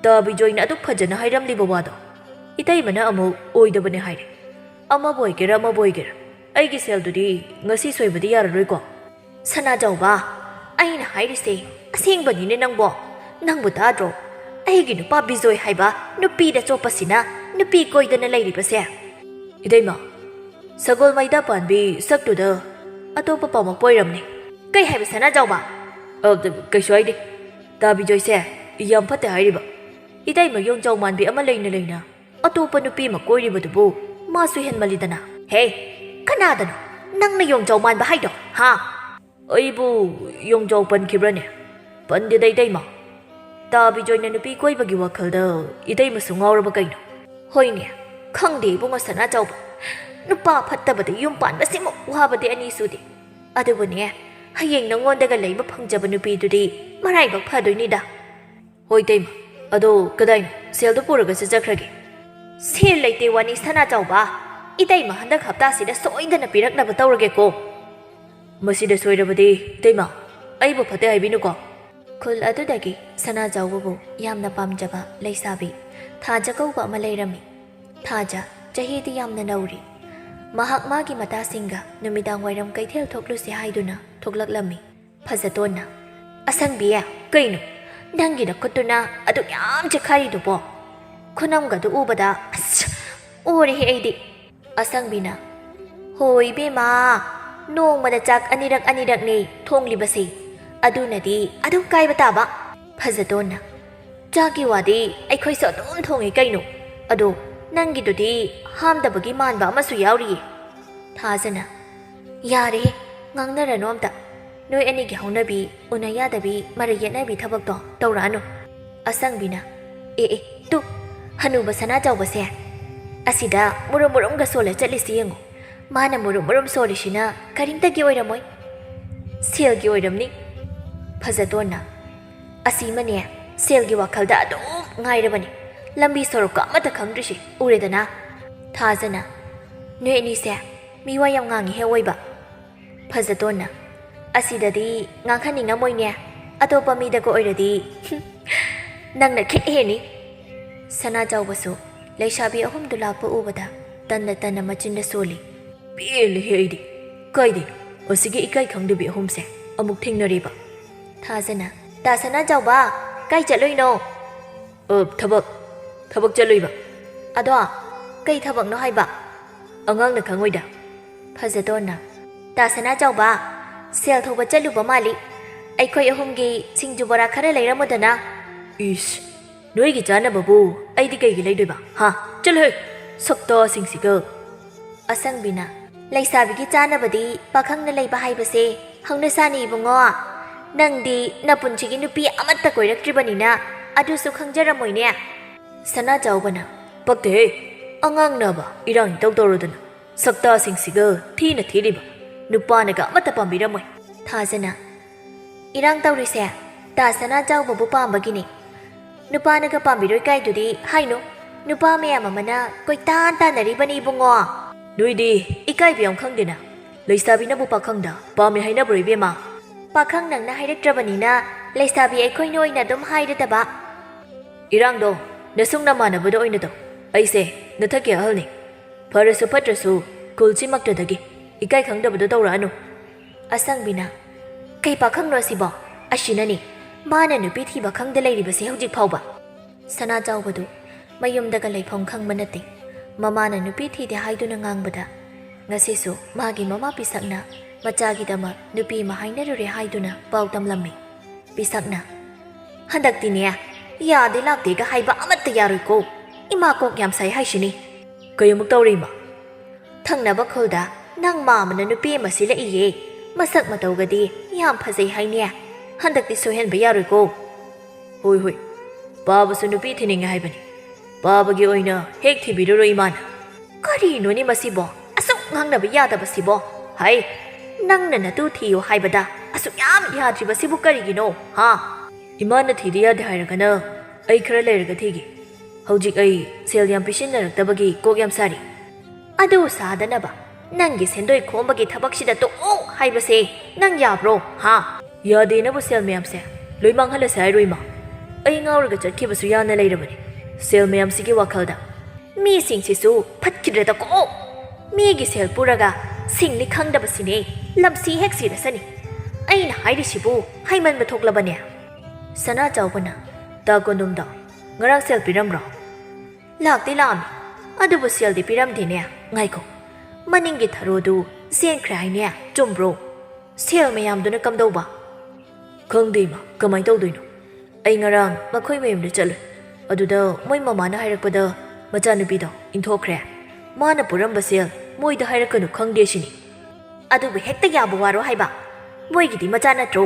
ꯇꯥꯕꯤꯖꯣꯏꯅ ꯑꯗꯨꯛ ꯐꯖꯅ ꯍꯥꯏꯔꯝꯂꯤꯕ ꯋꯥꯗꯣ ꯏꯇꯩꯃꯅ ꯑꯃꯨꯛ ꯑꯣꯏꯗꯕꯅꯦ ꯍꯥꯏꯔꯦ꯫ ꯑꯃꯕꯨ ꯑꯣꯏꯒꯦꯔꯥ ꯑꯃꯕꯨ ꯑꯣꯏꯒꯦꯔꯥ, ꯑꯩꯒꯤ ꯁꯦꯜꯗꯨꯗꯤ ꯉꯁꯤ ꯁꯣꯏꯕꯗꯤ ꯌꯥꯔꯔꯣꯏꯀꯣ꯫" "ꯁꯅꯥꯖꯥꯎꯕ, ꯑꯩꯅ ꯍꯥꯏꯔꯤꯁꯦ ꯑꯁꯦꯡꯕꯅꯤꯅꯦ ꯅꯪꯕꯣ꯫ ꯅꯪꯕꯨ ꯇꯥꯗ꯭ꯔꯣ? ꯑꯩꯒꯤ ꯅꯨꯄꯥ ꯕꯤꯖꯣꯏ ꯍꯥꯏꯕ ꯅꯨꯄꯤꯗ ꯆꯣꯞꯄꯁꯤꯅ ꯅꯨꯄꯤ ꯀꯣꯏꯗꯅ ꯂꯩꯔꯤꯕꯁꯦ꯫" "ꯏꯇꯩꯃ, ꯁꯒꯣꯜ ꯃꯩꯗꯥ ꯄꯥꯟꯕꯤ ꯁꯛꯇꯨꯗ ꯑꯇꯣꯞꯄ ꯄꯥꯝꯃꯛꯄ ꯑꯣꯏꯔꯝꯅꯤ꯫" "ꯀꯩ ꯍꯥꯏꯕ ꯁꯅꯥꯖꯥꯎꯕ?" "ꯑ, ꯀꯩꯁꯨ ꯍꯥꯏꯗꯦ꯫ ꯇꯥꯕꯤꯖꯣꯏꯁꯦ ꯌꯥꯝ ꯐꯠꯇꯦ ꯍꯥꯏꯔꯤꯕ꯫ ꯏꯇꯩꯃ ꯌꯣꯡꯖꯥꯎ ꯃꯥꯟꯕꯤ ꯑꯃ ꯂꯩꯅ ꯂꯩꯅ ꯑꯇꯣꯞꯄ ꯅꯨꯄꯤ ꯑꯃ ꯀꯣꯏꯔꯤꯕꯗꯨꯕꯨ ꯃꯥꯁꯨ ꯍꯦꯟꯃꯜꯂꯤꯗꯅ꯫" "ꯍꯦ, ꯀꯅꯥꯗꯅꯣ? ꯅꯪꯅ ꯌꯣꯡꯖꯥꯎ ꯃꯥꯟꯕ ꯍꯥꯏꯗꯣ, ꯍꯥ? ꯑꯩꯕꯨ ꯌꯣꯡꯖꯥꯎ ꯄꯟꯈꯤꯕ꯭ꯔꯅꯦ? ꯄꯟꯗꯦꯗ, ꯏꯇꯩꯃ꯫ ꯇꯥ ꯕꯤꯖꯣꯏꯅ ꯅꯨꯄꯤ ꯀꯣꯏꯕꯒꯤ ꯋꯥꯈꯜꯗ ꯏꯇꯩꯃꯁꯨ ꯉꯥꯎꯔꯕ ꯀꯩꯅꯣ? ꯍꯣꯏꯅꯦ, ꯈꯪꯗꯦ ꯏꯕꯨꯡꯉꯣ ꯁꯅꯥꯆꯥꯎꯕ꯫ ꯅꯨꯄꯥ ꯐꯠꯇꯕꯗ ꯌꯨꯝ ꯄꯥꯟꯕꯁꯤꯃꯨꯛ ꯋꯥꯕꯗꯤ ꯑꯅꯤ ꯁꯨꯗꯦ꯫ ꯑꯗꯨꯕꯨꯅꯦ, ꯍꯌꯦꯡ ꯅꯉꯣꯟꯗꯒ ꯂꯩꯕ ꯐꯪꯖꯕ ꯅꯨꯄꯤꯗꯨꯗꯤ ꯃꯔꯥꯏꯕꯛ ꯐꯗꯣꯏꯅꯤꯗ꯫ ꯍꯣꯏ ꯏꯇꯩꯃ, ꯑꯗꯣ ꯀꯗꯥꯏꯅꯣ? ꯁꯦꯜꯗꯣ ꯄꯨꯔꯒ ꯆꯠꯆꯈ꯭ꯔꯒꯦ꯫ ꯁꯦꯜ ꯂꯩꯇꯦ ꯋꯥꯅꯤ ꯁꯅꯥꯆꯥꯎꯕ꯫ ꯏꯇꯩꯃ ꯍꯟꯗꯛ ꯍꯞꯇꯥꯁꯤꯗ ꯁꯣꯏꯗꯅ ꯄꯤꯔꯛꯅꯕ ꯇꯧꯔꯒꯦꯀꯣ꯫ ꯃꯁꯤꯗ ꯁꯣꯏꯔꯕꯗꯤ ꯏꯇꯩꯃ, ꯑꯩꯕꯨ ꯐꯠꯇꯦ ꯍꯥꯏꯕꯤꯅꯨꯀꯣ꯫ ꯈꯨꯜ ꯑꯗꯨꯗꯒꯤ ꯁꯅꯥꯆꯥꯎꯕꯕꯨ ꯌꯥꯝꯅ ꯄꯥꯝꯖꯕ ꯂꯩꯁꯥꯕꯤ ꯊꯥꯖ ꯀꯧꯕ ꯑꯃ ꯂꯩꯔꯝꯃꯤ꯫ ꯊꯥꯖ ꯆꯍꯤꯗꯤ ꯌꯥꯝꯅ ꯅꯧꯔꯤ꯫ ꯃꯍꯥꯛ ꯃꯥꯒꯤ ꯃꯇꯥꯁꯤꯡꯒ ꯅꯨꯃꯤꯗꯥꯡ ꯋꯥꯏꯔꯝ ꯀꯩꯊꯦꯜ ꯊꯣꯛꯂꯨꯁꯤ ꯍꯥꯏꯗꯨꯅ ꯊꯣꯛꯂꯛꯂꯝꯃꯤ꯫ ꯐꯖꯇꯣꯟꯅ, "ꯑꯁꯪꯕꯤ, ꯀꯩꯅꯣ? ꯅꯪꯒꯤ ꯅꯈꯨꯠꯇꯨꯅ ꯑꯗꯨꯛ ꯌꯥꯝ ꯆꯦꯈꯥꯏꯔꯤꯗꯨꯕꯣ? ꯈꯨꯅꯝꯒꯗꯨ ꯎꯕꯗ, ꯑꯁ, ꯑꯣꯔꯦꯍꯦ ꯑꯩꯗꯤ!" ꯑꯁꯪꯕꯤꯅ, "ꯍꯣ ꯏꯕꯦꯝꯃ, ꯅꯣꯡꯃꯗ ꯆꯥꯛ ꯑꯅꯤꯔꯛ ꯑꯅꯤꯔꯛꯅꯦ ꯊꯣꯡꯂꯤꯕꯁꯦ, ꯑꯗꯨꯅꯗꯤ ꯑꯗꯨꯝ ꯀꯥꯏꯕ ꯇꯥꯕ꯫" ꯐꯖꯇꯣꯟꯅ, "ꯆꯥꯛꯀꯤ ꯋꯥꯗꯤ ꯑꯩꯈꯣꯏꯁꯨ ꯑꯗꯨꯝ ꯊꯣꯡꯉꯤ ꯀꯩꯅꯣ, ꯑꯗꯣ ꯅꯪꯒꯤꯗꯨꯗꯤ ꯍꯥꯝꯗꯕꯒꯤ ꯃꯥꯟꯕ ꯑꯃꯁꯨ ꯌꯥꯎꯔꯤꯌꯦ꯫" ꯊꯥꯖꯅ, "ꯌꯥꯔꯦꯍꯦ, ꯉꯥꯡꯅꯔꯅꯨ ꯑꯝꯇ꯫ ꯅꯣꯏ ꯑꯅꯤꯒꯤ ꯍꯧꯅꯕꯤ, ꯎꯅ ꯌꯥꯗꯕꯤ, ꯃꯔꯩ ꯌꯦꯠꯅꯕꯤ ꯊꯕꯛꯇꯣ ꯇꯧꯔꯛꯑꯅꯨ꯫" ꯑꯁꯪꯕꯤꯅ, "ꯑꯦ ꯑꯦ, ꯇꯨ, ꯍꯅꯨꯕ ꯁꯅꯥꯆꯥꯎꯕꯁꯦ ꯑꯁꯤꯗ ꯃꯨꯔꯨꯝ ꯃꯨꯔꯨꯝꯒ ꯁꯣꯜꯂ ꯆꯠꯂꯤꯁꯤ ꯌꯦꯡꯉꯨ꯫ ꯃꯥꯅ ꯃꯨꯔꯨꯝ ꯃꯨꯔꯨꯝ ꯁꯣꯜꯂꯤꯁꯤꯅ ꯀꯔꯤꯝꯇꯒꯤ ꯑꯣꯏꯔꯝꯃꯣꯏ꯫ ꯁꯦꯜꯒꯤ ꯑꯣꯏꯔꯝꯅꯤ꯫" ꯐꯖꯇꯣꯟꯅ, "ꯑꯁꯤꯃꯅꯦ, ꯁꯦꯜꯒꯤ ꯋꯥꯈꯜꯗ ꯑꯗꯨꯝ ꯉꯥꯏꯔꯕꯅꯤ꯫ ꯂꯝꯕꯤ ꯁꯣꯔꯣꯛꯀ ꯑꯃꯠꯇ ꯈꯪꯗ꯭ꯔꯤꯁꯤ ꯎꯔꯦꯗꯅ꯫" ꯊꯥꯖꯅ, "ꯅꯣꯏ ꯑꯅꯤꯁꯦ ꯃꯤꯋꯥ ꯌꯥꯝ ꯉꯥꯡꯉꯤꯍꯦ ꯑꯣꯏꯕ꯫" ꯐꯖꯇꯣꯟꯅ, "ꯑꯁꯤꯗꯗꯤ ꯉꯥꯡꯍꯟꯅꯤꯡꯉꯝꯃꯣꯏꯅꯦ, ꯑꯇꯣꯞꯄ ꯃꯤꯗꯒ ꯑꯣꯏꯔꯗꯤ ꯅꯪꯅ ꯈꯤꯠ ꯍꯦꯟꯅꯤ꯫" ꯁꯅꯥꯆꯥꯎꯕꯁꯨ ꯂꯩꯁꯥꯕꯤ ꯑꯍꯨꯝꯗꯨ ꯂꯥꯛꯄ ꯎꯕꯗ ꯇꯟꯅ ꯇꯟꯅ ꯃꯆꯤꯟꯗ ꯁꯣꯜꯂꯤ꯫ "ꯄꯦꯜꯂꯦꯍꯦ ꯑꯩꯗꯤ꯫ ꯀꯥꯏꯗꯩꯅꯣ ꯑꯁꯤꯒꯤ ꯏꯀꯥꯏ ꯈꯪꯗꯕꯤ ꯑꯍꯨꯝꯁꯦ ꯑꯃꯨꯛ ꯊꯦꯡꯅꯔꯤꯕ?" ꯊꯥꯖꯅ, "ꯇꯥ ꯁꯅꯥꯆꯥꯎꯕ, ꯀꯥꯏ ꯆꯠꯂꯨꯏꯅꯣ?" "ꯑ, ꯊꯕꯛ, ꯊꯕꯛ ꯆꯠꯂꯨꯏꯕ꯫" "ꯑꯗꯣ ꯀꯩ ꯊꯕꯛꯅꯣ ꯍꯥꯏꯕ?" "ꯑꯉꯥꯡꯅ ꯈꯪꯉꯣꯏꯗ꯫" ꯐꯖꯇꯣꯟꯅ, "ꯇꯥ ꯁꯅꯥꯆꯥꯎꯕ, ꯁꯦꯜ ꯊꯧꯕ ꯆꯠꯂꯨꯕ ꯃꯥꯜꯂꯤ꯫ ꯑꯩꯈꯣꯏ ꯑꯍꯨꯝꯒꯤ ꯁꯤꯡꯖꯨ ꯕꯣꯔꯥ ꯈꯔ ꯂꯩꯔꯝꯃꯨꯗꯅ꯫" "ꯏꯁ, ꯅꯣꯏꯒꯤ ꯆꯥꯅꯕꯕꯨ ꯑꯩꯗꯤ ꯀꯩꯒꯤ ꯂꯩꯗꯣꯏꯕ, ꯍꯥ? ꯆꯠꯂꯨꯍꯦ, ꯁꯛꯇꯥꯁꯤꯡꯁꯤꯒ!" ꯑꯁꯪꯕꯤꯅ, ꯂꯩꯁꯥꯕꯤꯒꯤ ꯆꯥꯅꯕꯗꯤ ꯄꯥꯈꯪꯅ ꯂꯩꯕ ꯍꯥꯏꯕꯁꯦ ꯍꯧꯅꯁꯥꯅꯤ ꯏꯕꯨꯡꯉꯣ꯫ ꯅꯪꯗꯤ ꯅꯄꯨꯟꯁꯤꯒꯤ ꯅꯨꯄꯤ ꯑꯃꯠꯇ ꯀꯣꯏꯔꯛꯇ꯭ꯔꯤꯕꯅꯤꯅ ꯑꯗꯨꯁꯨ ꯈꯪꯖꯔꯝꯃꯣꯏꯅꯦ꯫ ꯁꯅꯥ ꯆꯥꯎꯕꯅ, "ꯄꯛꯇꯦꯍꯦ, ꯑꯉꯥꯡꯅꯕ ꯏꯔꯥꯡ ꯏꯇꯧ ꯇꯧꯔꯗꯅ ꯁꯛꯇꯥꯁꯤꯡꯁꯤꯒ ꯊꯤꯅ ꯊꯤꯔꯤꯕ ꯅꯨꯄꯥꯅꯒ ꯑꯃꯠꯇ ꯄꯥꯝꯕꯤꯔꯝꯃꯣꯏ"꯫ ꯊꯥꯖꯅ, "ꯏꯔꯥꯡ ꯇꯧꯔꯤꯁꯦ ꯇꯥ ꯁꯅꯥ ꯆꯥꯎꯕꯕꯨ ꯄꯥꯝꯕꯒꯤꯅꯤ꯫ ꯅꯨꯄꯥꯅꯒ ꯄꯥꯝꯕꯤꯔꯣꯏ ꯀꯥꯏꯗꯨꯗꯤ ꯍꯥꯏꯅꯨ꯫ ꯅꯨꯄꯥ ꯃꯌꯥꯝ ꯑꯃꯅ ꯀꯣꯏꯇꯥꯟ ꯇꯥꯟꯅꯔꯤꯕꯅꯤ ꯏꯕꯨꯡꯉꯣ"꯫ "ꯅꯣꯏꯗꯤ ꯏꯀꯥꯏꯕ ꯌꯥꯝ ꯈꯪꯗꯦꯅ꯫ ꯂꯩꯁꯥꯕꯤꯅꯕꯨ ꯄꯥꯈꯪꯗ ꯄꯥꯝꯃꯦ ꯍꯥꯏꯅꯕ꯭ꯔꯣ ꯏꯕꯦꯝꯃ?" "ꯄꯥꯈꯪ ꯅꯪꯅ ꯍꯥꯏꯔꯛꯇ꯭ꯔꯕꯅꯤꯅ ꯂꯩꯁꯥꯕꯤ ꯑꯩꯈꯣꯏꯅ ꯑꯣꯏꯅ ꯑꯗꯨꯝ ꯍꯥꯏꯔꯗꯕ"꯫ "ꯏꯔꯥꯡꯗꯣ ꯅꯁꯨꯡ ꯅꯃꯥꯟꯅꯕꯗ ꯑꯣꯏꯅ ꯇꯧ꯫ ꯑꯩꯁꯦ ꯅꯊꯛꯀꯤ ꯑꯍꯜꯅꯤ꯫ ꯐꯔꯁꯨ ꯐꯠꯇ꯭ꯔꯁꯨ ꯈꯨꯜꯁꯤꯃꯛꯇꯗꯒꯤ ꯏꯀꯥꯏ ꯈꯪꯗꯕꯗꯣ ꯇꯧꯔꯛꯑꯅꯨ"꯫ ꯑꯁꯪꯕꯤꯅ, "ꯀꯩ ꯄꯥꯈꯪꯅꯣ ꯑꯁꯤꯕꯣ? ꯑꯁꯤꯅꯅꯤ ꯃꯥꯅ ꯅꯨꯄꯤ ꯊꯤꯕ ꯈꯪꯗ ꯂꯩꯔꯤꯕꯁꯦ ꯍꯧꯖꯤꯛ ꯐꯥꯎꯕ"꯫ ꯁꯅꯥ ꯆꯥꯎꯕꯗꯨ ꯃꯌꯨꯝꯗꯒ ꯂꯩꯐꯝ ꯈꯪꯕ ꯅꯠꯇꯦ꯫ ꯃꯃꯥꯅ ꯅꯨꯄꯤ ꯊꯤꯗꯦ ꯍꯥꯏꯗꯨꯅ ꯉꯥꯡꯕꯗ ꯉꯁꯤꯁꯨ ꯃꯥꯒꯤ ꯃꯃꯥ ꯄꯤꯁꯛꯅ ꯃꯆꯥꯒꯤꯗꯃꯛ ꯅꯨꯄꯤ ꯑꯃ ꯍꯥꯏꯅꯔꯨꯔꯦ ꯍꯥꯏꯗꯨꯅ ꯄꯥꯎ ꯇꯝꯂꯝꯃꯤ꯫ ꯄꯤꯁꯛꯅ, "ꯍꯟꯗꯛꯇꯤꯅꯦ, ꯌꯥꯗꯦ ꯂꯥꯛꯇꯦꯒ ꯍꯥꯏꯕ ꯑꯃꯠꯇ ꯌꯥꯔꯣꯏꯀꯣ꯫ ꯏꯃꯥ ꯀꯣꯛ ꯌꯥꯝ ꯁꯥꯏ ꯍꯥꯏꯁꯤꯅꯤ"꯫ "ꯀꯩ ꯑꯃꯨꯛ ꯇꯧꯔꯦ ꯏꯃꯥ?" "ꯊꯪꯅꯕ ꯈꯨꯜꯗ ꯅꯪ ꯃꯥꯝꯃꯅ ꯅꯨꯄꯤ ꯑꯃ ꯁꯤꯜꯂꯛꯏꯌꯦ꯫ ꯃꯁꯛ ꯃꯇꯧꯒꯗꯤ ꯌꯥꯝ ꯐꯖꯩ ꯍꯥꯏꯅꯦ꯫ ꯍꯟꯗꯛꯇꯤ ꯁꯣꯏꯍꯟꯕ ꯌꯥꯔꯣꯏꯀꯣ"꯫ "ꯍꯣꯏ ꯍꯣꯏ, ꯄꯥꯕꯁꯨ ꯅꯨꯄꯤ ꯊꯤꯅꯤꯡꯉꯦ ꯍꯥꯏꯕꯅꯤ꯫ ꯄꯥꯕꯒꯤ ꯑꯣꯏꯅ ꯍꯦꯛ ꯊꯤꯕꯤꯔꯨꯔꯣ ꯏꯃꯥꯅ"꯫ "ꯀꯔꯤꯅꯣꯅꯦ ꯃꯁꯤꯕꯣ? ꯑꯁꯨꯛ ꯉꯥꯡꯅꯕ ꯌꯥꯗꯕꯁꯤꯕꯣ? ꯍꯥꯏ, ꯅꯪꯅ ꯅꯇꯨ ꯊꯤꯌꯨ ꯍꯥꯏꯕꯗ ꯑꯁꯨꯛ ꯌꯥꯝ ꯌꯥꯗ꯭ꯔꯤꯕꯁꯤꯕꯨ ꯀꯔꯤꯒꯤꯅꯣ, ꯍꯥ?" "ꯏꯃꯥꯅ ꯊꯤꯗ ꯌꯥꯗꯦ ꯍꯥꯏꯔꯒꯅ ꯑꯩ ꯈꯔ ꯂꯩꯔꯒ ꯊꯤꯒꯦ꯫ ꯍꯧꯖꯤꯛ ꯑꯩ ꯁꯦꯜ ꯌꯥꯝ ꯄꯤꯁꯤꯟꯅꯔꯛꯇꯕꯒꯤ ꯀꯣꯛ ꯌꯥꯝ ꯁꯥꯔꯤ"꯫ "ꯑꯗꯨ ꯁꯥꯗꯅꯕ ꯅꯪꯒꯤ ꯁꯦꯟꯗꯣꯏ ꯈꯣꯝꯕꯒꯤ ꯊꯕꯛꯁꯤꯗ ꯇꯣꯛꯑꯣ ꯍꯥꯏꯕꯁꯦ ꯅꯪ ꯌꯥꯕ꯭ꯔꯣ, ꯍꯥ?" "ꯌꯥꯗꯦꯅꯕꯨ ꯁꯦꯜ ꯃꯌꯥꯝꯁꯦ ꯂꯣꯏ ꯃꯥꯡꯍꯜꯂꯁꯦ ꯍꯥꯏꯔꯣ ꯏꯃꯥ? ꯑꯩ ꯉꯥꯎꯔꯒ ꯆꯠꯈꯤꯕꯁꯨ ꯌꯥꯅ ꯂꯩꯔꯕꯅꯤ ꯁꯦꯜ ꯃꯌꯥꯝꯁꯤꯒꯤ ꯋꯥꯈꯜꯗ"꯫ "ꯃꯤꯁꯤꯡꯁꯤꯁꯨ ꯐꯠꯈꯤꯗ꯭ꯔꯦꯗꯀꯣ꯫ ꯃꯤꯒꯤ ꯁꯦꯜ ꯄꯨꯔꯒ ꯁꯤꯡꯅꯤ ꯈꯪꯗꯕꯁꯤꯅꯦ ꯂꯝꯁꯤ ꯍꯦꯛ ꯁꯤꯔꯁꯅꯤ꯫ ꯑꯩꯅ ꯍꯥꯏꯔꯤꯁꯤꯕꯨ ꯍꯥꯏꯃꯟꯕ ꯊꯣꯛꯂꯕꯅꯦ"꯫ ꯁꯅꯥ ꯆꯥꯎꯕꯅ, "ꯇꯥ ꯀꯣꯅꯨꯡꯗꯣ ꯉꯔꯥꯡ ꯁꯦꯜ ꯄꯤꯔꯝꯕ꯭ꯔꯣ?" "ꯂꯥꯛꯇꯤ ꯂꯥꯛꯑꯝꯃꯤ, ꯑꯗꯨꯕꯨ ꯁꯦꯜꯗꯤ ꯄꯤꯔꯝꯗꯦꯅꯦ꯫ ꯉꯥꯏꯈꯣ, ꯃꯅꯤꯡꯒꯤ ꯊꯔꯣꯗꯨ ꯆꯦꯟꯈ꯭ꯔꯦ ꯍꯥꯏꯅꯦ, ꯆꯨꯝꯕ꯭ꯔꯣ? ꯁꯦꯜ ꯃꯌꯥꯝꯗꯨꯅ ꯀꯝꯗꯧꯕ?" "ꯈꯪꯗꯦ ꯏꯃꯥ, ꯀꯃꯥꯏꯅ ꯇꯧꯗꯣꯏꯅꯣ? ꯑꯩ ꯉꯔꯥꯡ ꯃꯈꯣꯏ ꯃꯌꯨꯝꯗ ꯆꯠꯂꯨꯏ꯫ ꯑꯗꯨꯗ ꯃꯣꯏ ꯃꯃꯥꯅ ꯍꯥꯏꯔꯛꯄꯗ ꯃꯆꯥꯅꯨꯄꯤꯗꯣ ꯏꯟꯊꯣꯛꯈ꯭ꯔꯦ꯫ ꯃꯥꯅ ꯄꯨꯔꯝꯕ ꯁꯦꯜ ꯃꯣꯏꯗ ꯍꯥꯏꯔꯛꯀꯅꯨ ꯈꯪꯗꯦ ꯁꯤꯅꯤ꯫ ꯑꯗꯨꯕꯨ ꯍꯦꯛꯇ ꯌꯥꯕ ꯋꯥꯔꯣ ꯍꯥꯏꯕ? ꯃꯣꯏꯒꯤꯗꯤ ꯃꯆꯥ ꯅꯠꯇ꯭ꯔꯣ?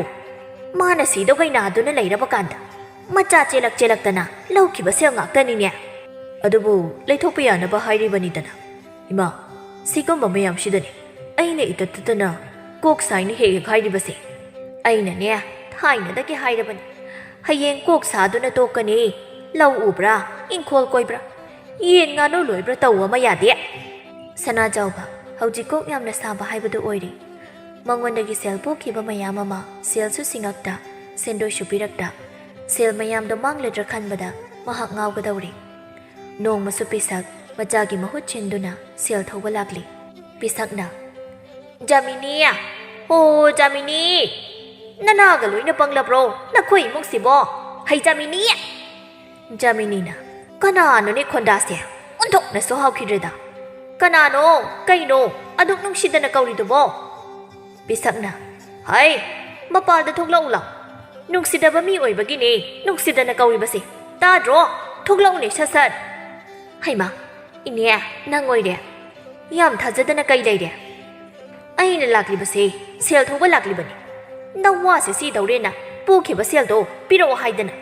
ꯃꯥꯅ ꯁꯤꯗꯧꯒꯩ ꯅꯥꯗꯨꯅ ꯂꯩꯔꯕ ꯀꯥꯟꯗ ꯃꯆꯥ ꯆꯦꯜꯂꯛ ꯆꯦꯜꯂꯛꯇꯅ ꯂꯧꯈꯤꯕ ꯁꯦꯜ ꯉꯥꯛꯇꯅꯤꯅꯦ꯫ ꯑꯗꯨꯕꯨ ꯂꯩꯊꯣꯛꯄ ꯌꯥꯅꯕ ꯍꯥꯏꯔꯤꯕꯅꯤꯗꯅ꯫ ꯏꯃꯥ, ꯁꯤꯒꯨꯝꯕ ꯃꯌꯥꯝꯁꯤꯗꯅꯤ ꯑꯩꯅ ꯏꯇꯠ ꯇꯠꯇꯅ ꯀꯣꯛ ꯁꯥꯏꯅ ꯍꯦꯛ ꯍꯦꯛ ꯍꯥꯏꯔꯤꯕꯁꯦ꯫ ꯑꯩꯅꯅꯦ ꯊꯥꯏꯅꯗꯒꯤ ꯍꯥꯏꯔꯕꯅꯤ, ꯍꯌꯦꯡ ꯀꯣꯛ ꯁꯥꯗꯨꯅ ꯇꯣꯛꯀꯅꯤ꯫ ꯂꯧ ꯎꯕ꯭ꯔꯥ, ꯏꯪꯈꯣꯜ ꯀꯣꯏꯕ꯭ꯔꯥ, ꯌꯦꯟ ꯉꯥꯅꯨ ꯂꯣꯏꯕ꯭ꯔꯥ ꯇꯧ ꯑꯃ ꯌꯥꯗꯦ꯫ ꯁꯅꯥꯖꯥꯎꯕ ꯍꯧꯖꯤꯛ ꯀꯣꯛ ꯌꯥꯝꯅ ꯁꯥꯕ ꯍꯥꯏꯕꯗꯨ ꯑꯣꯏꯔꯦ꯫ ꯃꯉꯣꯟꯗꯒꯤ ꯁꯦꯜ ꯄꯨꯈꯤꯕ ꯃꯌꯥꯝ ꯑꯃ ꯁꯦꯜꯁꯨ ꯁꯤꯡꯉꯛꯇ, ꯁꯦꯟꯗꯣꯏꯁꯨ ꯄꯤꯔꯛꯇ, ꯁꯦꯜ ꯃꯌꯥꯝꯗꯣ ꯃꯥꯡꯂꯗ꯭ꯔꯥ ꯈꯟꯕꯗ ꯃꯍꯥꯛ ꯉꯥꯎꯒꯗꯧꯔꯦ꯫ ꯅꯣꯡꯃꯁꯨ ꯄꯤꯁꯛ ꯃꯆꯥꯒꯤ ꯃꯍꯨꯠ ꯁꯤꯟꯗꯨꯅ ꯁꯦꯜ ꯊꯧꯕ ꯂꯥꯛꯂꯤ꯫ ꯄꯤꯁꯛꯅ, "ꯖꯥꯃꯤꯅꯤ! ꯍꯣ ꯖꯥꯃꯤꯅꯤ! ꯅꯅꯥꯒ ꯂꯣꯏꯅ ꯄꯪꯂꯕ꯭ꯔꯣ ꯅꯈꯣꯏ ꯏꯃꯨꯡꯁꯤꯕꯣ? ꯍꯩ ꯖꯥꯃꯤꯅꯤ!" ꯖꯥꯃꯤꯅꯤꯅ, "ꯀꯅꯥꯅꯣꯅꯦ ꯈꯣꯟꯗꯥꯁꯦ? ꯑꯣꯟꯊꯣꯛꯅꯁꯨ ꯍꯥꯎꯈꯤꯗ꯭ꯔꯦꯗ꯫ ꯀꯅꯥꯅꯣ? ꯀꯩꯅꯣ ꯑꯗꯨꯛ ꯅꯨꯡꯁꯤꯗꯅ ꯀꯧꯔꯤꯗꯨꯕꯣ?" ꯄꯤꯁꯛꯅ, "ꯍꯩ, ꯃꯄꯥꯜꯗ ꯊꯣꯛꯂꯛꯎ ꯂꯥꯎ꯫ ꯅꯨꯡꯁꯤꯗꯕ ꯃꯤ ꯑꯣꯏꯕꯒꯤꯅꯦ ꯅꯨꯡꯁꯤꯗꯅ ꯀꯧꯔꯤꯕꯁꯦ꯫ ꯇꯥꯗ꯭ꯔꯣ? ꯊꯣꯛꯂꯛꯎꯅꯦ ꯁꯠ ꯁꯠ꯫" "ꯍꯩꯃꯥ, ꯏꯅꯦ, ꯅꯪ ꯑꯣꯏꯔꯦ꯫ ꯌꯥꯝ ꯊꯥꯖꯗꯅ ꯀꯩ ꯂꯩꯔꯦ?" "ꯑꯩꯅ ꯂꯥꯛꯂꯤꯕꯁꯦ ꯁꯦꯜ ꯊꯧꯕ ꯂꯥꯛꯂꯤꯕꯅꯤ꯫ ꯅꯋꯥꯁꯦ ꯁꯤꯗꯧꯔꯦꯅ ꯄꯨꯈꯤꯕ ꯁꯦꯜꯗꯣ ꯄꯤꯔꯛꯑꯣ ꯍꯥꯏꯗꯅ꯫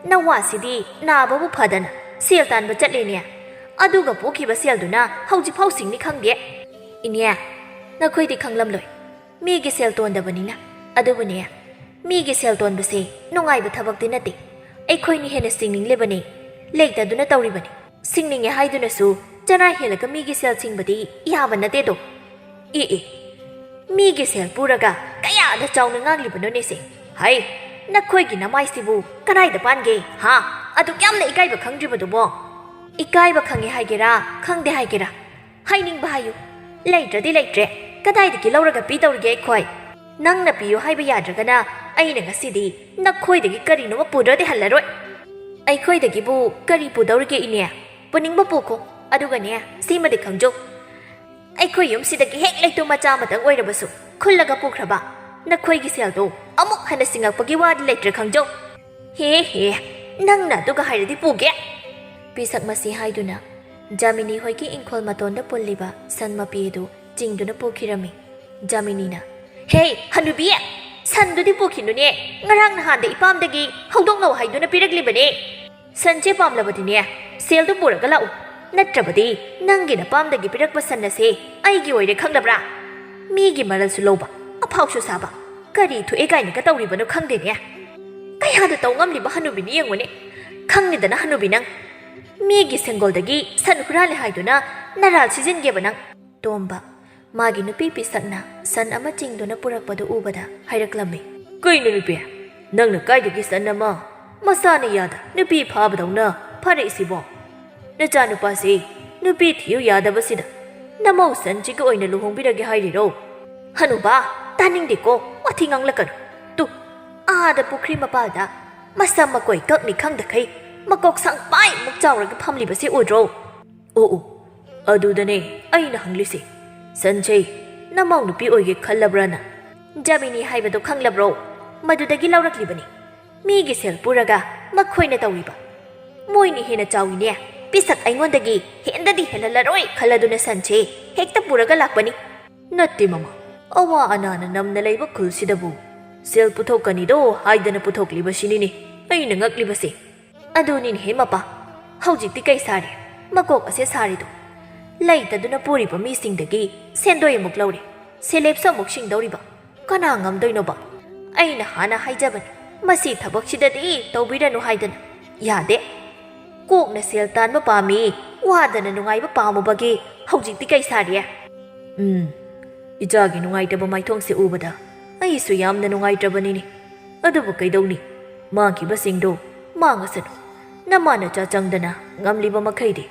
ꯅꯋꯥꯁꯤꯗꯤ ꯅꯥꯕꯕꯨ ꯐꯗꯅ ꯁꯦꯜ ꯇꯥꯟꯕ ꯆꯠꯂꯦꯅꯦ꯫ ꯑꯗꯨꯒ ꯄꯨꯈꯤꯕ ꯁꯦꯜꯗꯨꯅ ꯍꯧꯖꯤꯛꯐꯥꯎ ꯁꯤꯡꯅꯤ ꯈꯪꯗꯦ꯫" "ꯏꯅꯦ, ꯅꯈꯣꯏꯗꯤ ꯈꯪꯂꯝꯂꯣꯏ꯫ ꯃꯤꯒꯤ ꯁꯦꯜ ꯇꯣꯟꯗꯕꯅꯤꯅ꯫ ꯑꯗꯨꯕꯨꯅꯦ, ꯃꯤꯒꯤ ꯁꯦꯜ ꯇꯣꯟꯕꯁꯦ ꯅꯨꯡꯉꯥꯏꯕ ꯊꯕꯛꯇꯤ ꯅꯠꯇꯦ꯫ ꯑꯩꯈꯣꯏꯅ ꯍꯦꯟꯅ ꯁꯤꯡꯅꯤꯡꯂꯤꯕꯅꯤ, ꯂꯩꯇꯗꯨꯅ ꯇꯧꯔꯤꯕꯅꯤ꯫ ꯁꯤꯡꯅꯤꯡꯉꯦ ꯍꯥꯏꯗꯨꯅꯁꯨ ꯆꯔꯥ ꯍꯦꯜꯂꯒ ꯃꯤꯒꯤ ꯁꯦꯜ ꯁꯤꯡꯕꯗꯤ ꯌꯥꯕ ꯅꯠꯇꯦꯗꯣ꯫" "ꯑꯦ ꯑꯦ, ꯃꯤꯒꯤ ꯁꯦꯜ ꯄꯨꯔꯒ ꯀꯌꯥꯗ ꯆꯥꯎꯅ ꯉꯥꯡꯂꯤꯕꯅꯣꯅꯦ ꯁꯦ? ꯍꯩ, ꯅꯈꯣꯏꯒꯤ ꯅꯃꯥꯏꯁꯤꯕꯨ ꯀꯗꯥꯏꯗ ꯄꯥꯟꯒꯦ, ꯍꯥ? ꯑꯗꯨꯛ ꯌꯥꯝꯅ ꯏꯀꯥꯏꯕ ꯈꯪꯗ꯭ꯔꯤꯕꯗꯨꯕꯣ?" "ꯏꯀꯥꯏꯕ ꯈꯪꯉꯦ ꯍꯥꯏꯒꯦꯔꯥ, ꯈꯪꯗꯦ ꯍꯥꯏꯒꯦꯔꯥ, ꯍꯥꯏꯅꯤꯡꯕ ꯍꯥꯏꯌꯨ꯫ ꯂꯩꯇ꯭ꯔꯗꯤ ꯂꯩꯇ꯭ꯔꯦ, ꯀꯗꯥꯏꯗꯒꯤ ꯂꯧꯔꯒ ꯄꯤꯗꯧꯔꯤꯒꯦ ꯑꯩꯈꯣꯏ? ꯅꯪꯅ ꯄꯤꯌꯨ ꯍꯥꯏꯕ ꯌꯥꯗ꯭ꯔꯒꯅ ꯑꯩꯅ ꯉꯁꯤꯗꯤ ꯅꯈꯣꯏꯗꯒꯤ ꯀꯔꯤꯅꯣꯃ ꯄꯨꯗ꯭ꯔꯗꯤ ꯍꯜꯂꯔꯣꯏ꯫" "ꯑꯩꯈꯣꯏꯗꯒꯤꯕꯨ ꯀꯔꯤ ꯄꯨꯗꯧꯔꯤꯒꯦ ꯏꯅꯦ? ꯄꯨꯅꯤꯡꯕ ꯄꯨꯈꯣ꯫ ꯑꯗꯨꯒꯅꯦ, ꯁꯤꯃꯗꯤ ꯈꯪꯖꯧ, ꯑꯩꯈꯣꯏ ꯌꯨꯝꯁꯤꯗꯒꯤ ꯍꯦꯛ ꯂꯩꯇꯨꯝ ꯃꯆꯥ ꯑꯃꯇꯪ ꯑꯣꯏꯔꯕꯁꯨ ꯈꯨꯜꯂꯒ ꯄꯨꯈ꯭ꯔꯕ ꯅꯈꯣꯏꯒꯤ ꯁꯦꯜꯗꯣ ꯑꯃꯨꯛ ꯍꯟꯅ ꯁꯤꯡꯉꯛꯄꯒꯤ ꯋꯥꯗꯤ ꯂꯩꯇ꯭ꯔꯦ ꯈꯪꯖꯧ꯫" "ꯍꯦ ꯍꯦ, ꯅꯪꯅ ꯑꯗꯨꯒ ꯍꯥꯏꯔꯗꯤ ꯄꯨꯒꯦ꯫" ꯄꯤꯁꯛ ꯃꯁꯤ ꯍꯥꯏꯗꯨꯅ ꯖꯥꯃꯤꯅꯤ ꯍꯣꯏꯒꯤ ꯏꯪꯈꯣꯜ ꯃꯇꯣꯟꯗ ꯄꯨꯜꯂꯤꯕ ꯁꯟ ꯃꯄꯤ ꯑꯗꯨ ꯆꯤꯡꯗꯨꯅ ꯄꯨꯈꯤꯔꯝꯃꯤ꯫ ꯖꯥꯃꯤꯅꯤꯅ, "ꯍꯦ, ꯍꯅꯨꯕꯤ! ꯁꯟꯗꯨꯗꯤ ꯄꯨꯈꯤꯅꯨꯅꯦ꯫ ꯉꯔꯥꯡ ꯅꯍꯥꯟꯗ ꯏꯄꯥꯝꯗꯒꯤ ꯍꯧꯗꯣꯛꯅꯧ ꯍꯥꯏꯗꯨꯅ ꯄꯤꯔꯛꯂꯤꯕꯅꯦ꯫ ꯁꯟꯁꯦ ꯄꯥꯝꯂꯕꯗꯤꯅꯦ, ꯁꯦꯜꯗꯨ ꯄꯨꯔꯒ ꯂꯥꯛꯎ꯫ ꯅꯠꯇ꯭ꯔꯕꯗꯤ ꯅꯪꯒꯤ ꯅꯄꯥꯝꯗꯒꯤ ꯄꯤꯔꯛꯄ ꯁꯟ ꯑꯁꯦ ꯑꯩꯒꯤ ꯑꯣꯏꯔꯦ, ꯈꯪꯂꯕ꯭ꯔꯥ? ꯃꯤꯒꯤ ꯃꯔꯜꯁꯨ ꯂꯧꯕ, ꯑꯐꯥꯎꯁꯨ ꯁꯥꯕ, ꯀꯔꯤ ꯊꯣꯛꯑꯦ ꯀꯥꯏꯅꯒ ꯇꯧꯔꯤꯕꯅꯣ ꯈꯪꯗꯦꯅꯦ꯫ ꯀꯌꯥꯗ ꯇꯧ ꯉꯝꯂꯤꯕ ꯍꯅꯨꯕꯤꯅꯤ ꯌꯦꯡꯉꯨꯅꯦ꯫ ꯈꯪꯉꯤꯗꯅ ꯍꯅꯨꯕꯤ ꯅꯪ, ꯃꯤꯒꯤ ꯁꯦꯡꯒꯣꯜꯗꯒꯤ ꯁꯟ ꯍꯨꯔꯥꯜꯂꯦ ꯍꯥꯏꯗꯨꯅ ꯅꯔꯥꯜ ꯁꯤꯖꯤꯟꯒꯦꯕ ꯅꯪ?" ꯇꯣꯝꯕ, ꯃꯥꯒꯤ ꯅꯨꯄꯤ ꯄꯤꯁꯛꯅ ꯁꯟ ꯑꯃ ꯆꯤꯡꯗꯨꯅ ꯄꯨꯔꯛꯄꯗꯨ ꯎꯕꯗ ꯍꯥꯏꯔꯛꯂꯝꯃꯤ꯫ "ꯀꯩꯅꯣ ꯅꯨꯄꯤ, ꯅꯪꯅ ꯀꯥꯏꯗꯒꯤ ꯁꯟ ꯑꯃ? ꯃꯁꯥꯅ ꯌꯥꯗ ꯅꯨꯄꯤ ꯐꯥꯕꯗꯧꯅ ꯐꯥꯔꯛꯏꯁꯤꯕꯣ? ꯅꯆꯥꯅꯨꯄꯥꯁꯤ ꯅꯨꯄꯤ ꯊꯤꯌꯨ ꯌꯥꯗꯕꯁꯤꯗ ꯅꯃꯧ ꯁꯟꯁꯤꯒ ꯑꯣꯏꯅ ꯂꯨꯍꯣꯡꯕꯤꯔꯒꯦ ꯍꯥꯏꯔꯤꯔꯣ? ꯍꯅꯨꯕ, ꯇꯥꯅꯤꯡꯗꯦꯀꯣ, ꯋꯥꯊꯤ ꯉꯥꯡꯂꯛꯀꯅꯨ꯫ ꯇꯨ, ꯑꯥꯗ ꯄꯨꯈ꯭ꯔꯤ ꯃꯄꯥꯜꯗ ꯃꯁꯝ ꯃꯀꯣꯏ ꯀꯛꯅꯤ ꯈꯪꯗꯈꯩ ꯃꯀꯣꯛ ꯁꯪꯄꯥꯏꯃꯨꯛ ꯆꯥꯎꯔꯒ ꯐꯝꯂꯤꯕꯁꯤ ꯎꯗ꯭ꯔꯣ? ꯑꯣ, ꯑꯣ, ꯑꯗꯨꯗꯅꯦ ꯑꯩꯅ ꯍꯪꯂꯤꯁꯦ꯫ ꯁꯟꯁꯦ ꯅꯃꯧ ꯅꯨꯄꯤ ꯑꯣꯏꯒꯦ ꯈꯜꯂꯕ꯭ꯔꯥꯅ?" "ꯖꯥꯃꯤꯅꯤ ꯍꯥꯏꯕꯗꯣ ꯈꯪꯂꯕ꯭ꯔꯣ? ꯃꯗꯨꯗꯒꯤ ꯂꯧꯔꯛꯂꯤꯕꯅꯤ꯫ ꯃꯤꯒꯤ ꯁꯦꯜ ꯄꯨꯔꯒ ꯃꯈꯣꯏꯅ ꯇꯧꯔꯤꯕ꯫ ꯃꯣꯏꯅ ꯍꯦꯟꯅ ꯆꯥꯎꯏꯅꯦ꯫ ꯄꯤꯁꯛ ꯑꯩꯉꯣꯟꯗꯒꯤ ꯍꯦꯟꯗꯗꯤ ꯍꯦꯜꯍꯜꯂꯔꯣꯏ ꯈꯜꯂꯗꯨꯅ ꯁꯟꯁꯦ ꯍꯦꯛꯇ ꯄꯨꯔꯒ ꯂꯥꯛꯄꯅꯤ꯫" "ꯅꯠꯇꯦ ꯃꯃꯥ, ꯑꯋꯥ ꯑꯅꯥꯅ ꯅꯝꯅ ꯂꯩꯕ ꯈꯨꯜꯁꯤꯗꯕꯨ ꯁꯦꯜ ꯄꯨꯊꯣꯛꯀꯅꯤꯗꯣ ꯍꯥꯏꯗꯅ ꯄꯨꯊꯣꯛꯂꯤꯕꯁꯤꯅꯤꯅꯦ ꯑꯩꯅ ꯉꯛꯂꯤꯕꯁꯦ꯫" "ꯑꯗꯨꯅꯤꯅꯦꯍꯦ ꯃꯄꯥ, ꯍꯧꯖꯤꯛꯇꯤ ꯀꯩ ꯁꯥꯔꯦ? ꯃꯀꯣꯛ ꯑꯁꯦ ꯁꯥꯔꯤꯗꯣ꯫ ꯂꯩꯇꯗꯨꯅ ꯄꯨꯔꯤꯕ ꯃꯤꯁꯤꯡꯗꯒꯤ ꯁꯦꯟꯗꯣꯏ ꯑꯃꯨꯛ ꯂꯧꯔꯦ, ꯁꯦꯂꯦꯞꯁꯨ ꯑꯃꯨꯛ ꯁꯤꯡꯗꯧꯔꯤꯕ꯫ ꯀꯅꯥ ꯉꯝꯗꯣꯏꯅꯣꯕ? ꯑꯩꯅ ꯍꯥꯟꯅ ꯍꯥꯏꯖꯕꯅꯤ, ꯃꯁꯤ ꯊꯕꯛꯁꯤꯗꯗꯤ ꯇꯧꯕꯤꯔꯅꯨ ꯍꯥꯏꯗꯅ꯫ ꯌꯥꯗꯦ꯫ ꯀꯣꯛꯅ ꯁꯦꯜ ꯇꯥꯟꯕ ꯄꯥꯝꯃꯤ, ꯋꯥꯗꯅ ꯅꯨꯡꯉꯥꯏꯕ ꯄꯥꯝꯃꯨꯕꯒꯤ ꯍꯧꯖꯤꯛꯇꯤ ꯀꯩ ꯁꯥꯔꯤ?" "ꯎꯝ, ꯏꯆꯥꯒꯤ ꯅꯨꯡꯉꯥꯏꯇꯕ ꯃꯥꯏꯊꯣꯡꯁꯦ ꯎꯕꯗ ꯑꯩꯁꯨ ꯌꯥꯝꯅ ꯅꯨꯡꯉꯥꯏꯇ꯭ꯔꯕꯅꯤꯅꯦ꯫ ꯑꯗꯨꯕꯨ ꯀꯩꯗꯧꯅꯤ, ꯃꯥꯡꯈꯤꯕꯁꯤꯡꯗꯣ ꯃꯥꯡꯉꯁꯅꯨ꯫ ꯅꯃꯥ ꯅꯆꯥ ꯆꯪꯗꯅ ꯉꯝꯂꯤꯕ ꯃꯈꯩꯗꯤ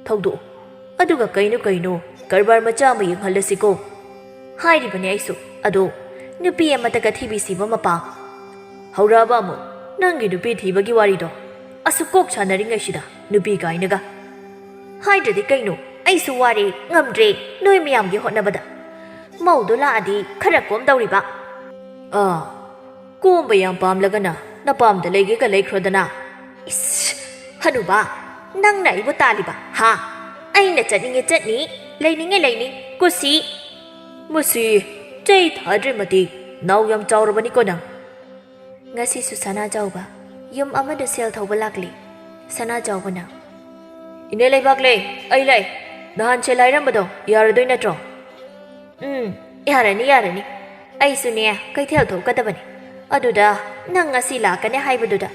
ꯊꯧꯗꯣꯛꯎ꯫ ꯑꯗꯨꯒ ꯀꯩꯅꯣ ꯀꯩꯅꯣ ꯀꯔꯕꯥꯔ ꯃꯆꯥ ꯑꯃ ꯌꯦꯡꯍꯜꯂꯁꯤꯀꯣ꯫" "ꯍꯥꯏꯔꯤꯕꯅꯦ ꯑꯩꯁꯨ꯫ ꯑꯗꯣ ꯅꯨꯄꯤ ꯑꯃꯇꯒ ꯊꯤꯕꯤꯁꯤꯕ ꯃꯄꯥ?" "ꯍꯧꯔꯛꯑꯕ ꯑꯃꯨꯛ ꯅꯪꯒꯤ ꯅꯨꯄꯤ ꯊꯤꯕꯒꯤ ꯋꯥꯔꯤꯗꯣ? ꯑꯁꯨꯛ ꯀꯣꯛ ꯁꯥꯟꯅꯔꯤꯉꯩꯁꯤꯗ ꯅꯨꯄꯤ ꯀꯥꯏꯅꯒ?" "ꯍꯥꯏꯗ꯭ꯔꯗꯤ ꯀꯩꯅꯣ, ꯑꯩꯁꯨ ꯋꯥꯔꯦ, ꯉꯝꯗ꯭ꯔꯦ ꯅꯣꯏ ꯃꯌꯥꯝꯒꯤ ꯍꯣꯠꯅꯕꯗ꯫ ꯃꯧꯗꯣ ꯂꯥꯛꯑꯗꯤ ꯈꯔ ꯀꯣꯝꯗꯧꯔꯤꯕ꯫" "ꯑꯥ, ꯀꯣꯝꯕ ꯌꯥꯝ ꯄꯥꯝꯂꯒꯅ ꯅꯄꯥꯝꯗ ꯂꯩꯒꯦꯒ ꯂꯩꯈ꯭ꯔꯣꯗꯅ꯫" "ꯏꯁ, ꯍꯅꯨꯕ, ꯅꯪꯅ ꯑꯩꯕꯨ ꯇꯥꯜꯂꯤꯕ, ꯍꯥ? ꯑꯩꯅ ꯆꯠꯅꯤꯡꯉꯦ ꯆꯠꯅꯤ, ꯂꯩꯅꯤꯡꯉꯦ ꯂꯩꯅꯤ, ꯀꯨꯁꯤ꯫ ꯃꯁꯤ ꯆꯩ ꯊꯥꯗ꯭ꯔꯤ ꯃꯇꯤꯛ ꯅꯥꯎ ꯌꯥꯝ ꯆꯥꯎꯔꯕꯅꯤꯀꯣ ꯅꯪ꯫ ꯉꯁꯤꯁꯨ ꯁꯅꯥꯖꯥꯎꯕ ꯌꯨꯝ ꯑꯃꯗ ꯁꯦꯜ ꯊꯧꯕ ꯂꯥꯛꯂꯤ꯫ ꯁꯅꯥꯖꯥꯎꯕꯅ, "ꯏꯅꯦ ꯂꯩꯕꯥꯛꯂꯦ, ꯑꯩ ꯂꯩ꯫ ꯅꯍꯥꯟ ꯁꯦꯜ ꯍꯥꯏꯔꯝꯕꯗꯣ ꯌꯥꯔꯗꯣꯏ ꯅꯠꯇ꯭ꯔꯣ?" "ꯎꯝ, ꯌꯥꯔꯅꯤ, ꯌꯥꯔꯅꯤ꯫ ꯑꯩꯁꯨꯅꯦ ꯀꯩꯊꯦꯜ ꯊꯣꯛꯀꯗꯕꯅꯤ꯫ ꯑꯗꯨꯗ ꯅꯪ ꯉꯁꯤ ꯂꯥꯛꯀꯅꯤ ꯍꯥꯏꯕꯗꯨꯗ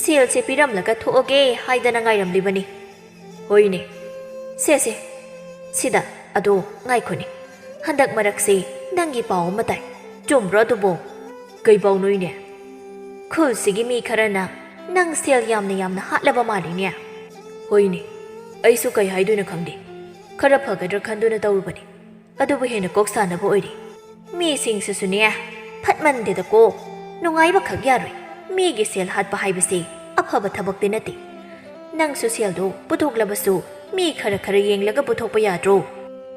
ꯁꯦꯜꯁꯦ ꯄꯤꯔꯝꯂꯒ ꯊꯣꯛꯑꯒꯦ ꯍꯥꯏꯗꯅ ꯉꯥꯏꯔꯝꯂꯤꯕꯅꯤ꯫" "ꯍꯣꯏꯅꯦ, ꯁꯦ, ꯁꯦ, ꯁꯤꯗ꯫ ꯑꯗꯣ ꯉꯥꯏꯈꯣꯅꯦ, ꯍꯟꯗꯛ ꯃꯔꯛꯁꯦ ꯅꯪꯒꯤ ꯄꯥꯎ ꯑꯃ ꯇꯥꯏ꯫ ꯆꯨꯝꯕ꯭ꯔꯣ ꯑꯗꯨꯕꯣ?" "ꯀꯩ ꯄꯥꯎꯅꯣ ꯏꯅꯦ?" "ꯈꯨꯜꯁꯤꯒꯤ ꯃꯤ ꯈꯔꯅ ꯅꯪ ꯁꯦꯜ ꯌꯥꯝꯅ ꯌꯥꯝꯅ ꯍꯥꯠꯂꯕ ꯃꯥꯜꯂꯤꯅꯦ꯫" "ꯍꯣꯏꯅꯦ, ꯑꯩꯁꯨ ꯀꯩ ꯍꯥꯏꯗꯣꯏꯅꯣ ꯈꯪꯗꯦ꯫ ꯈꯔ ꯐꯒꯗ꯭ꯔꯥ ꯈꯟꯗꯨꯅ ꯇꯧꯔꯨꯕꯅꯤ꯫ ꯑꯗꯨꯕꯨ ꯍꯦꯟꯅ ꯀꯣꯛ ꯁꯥꯅꯕ ꯑꯣꯏꯔꯤ꯫ ꯃꯤꯁꯤꯡꯁꯤꯁꯨꯅꯦ, ꯐꯠꯃꯟꯗꯦꯗꯀꯣ꯫ ꯅꯨꯡꯉꯥꯏꯕꯈꯛ ꯌꯥꯔꯣꯏ꯫ ꯃꯤꯒꯤ ꯁꯦꯜ ꯍꯥꯠꯄ ꯍꯥꯏꯕꯁꯦ ꯑꯐꯕ ꯊꯕꯛꯇꯤ ꯅꯠꯇꯦ꯫ ꯅꯪꯁꯨ ꯁꯦꯜꯗꯣ ꯄꯨꯊꯣꯛꯂꯕꯁꯨ ꯃꯤ ꯈꯔ ꯈꯔ ꯌꯦꯡꯂꯒ ꯄꯨꯊꯣꯛꯄ ꯌꯥꯗ꯭ꯔꯣ?"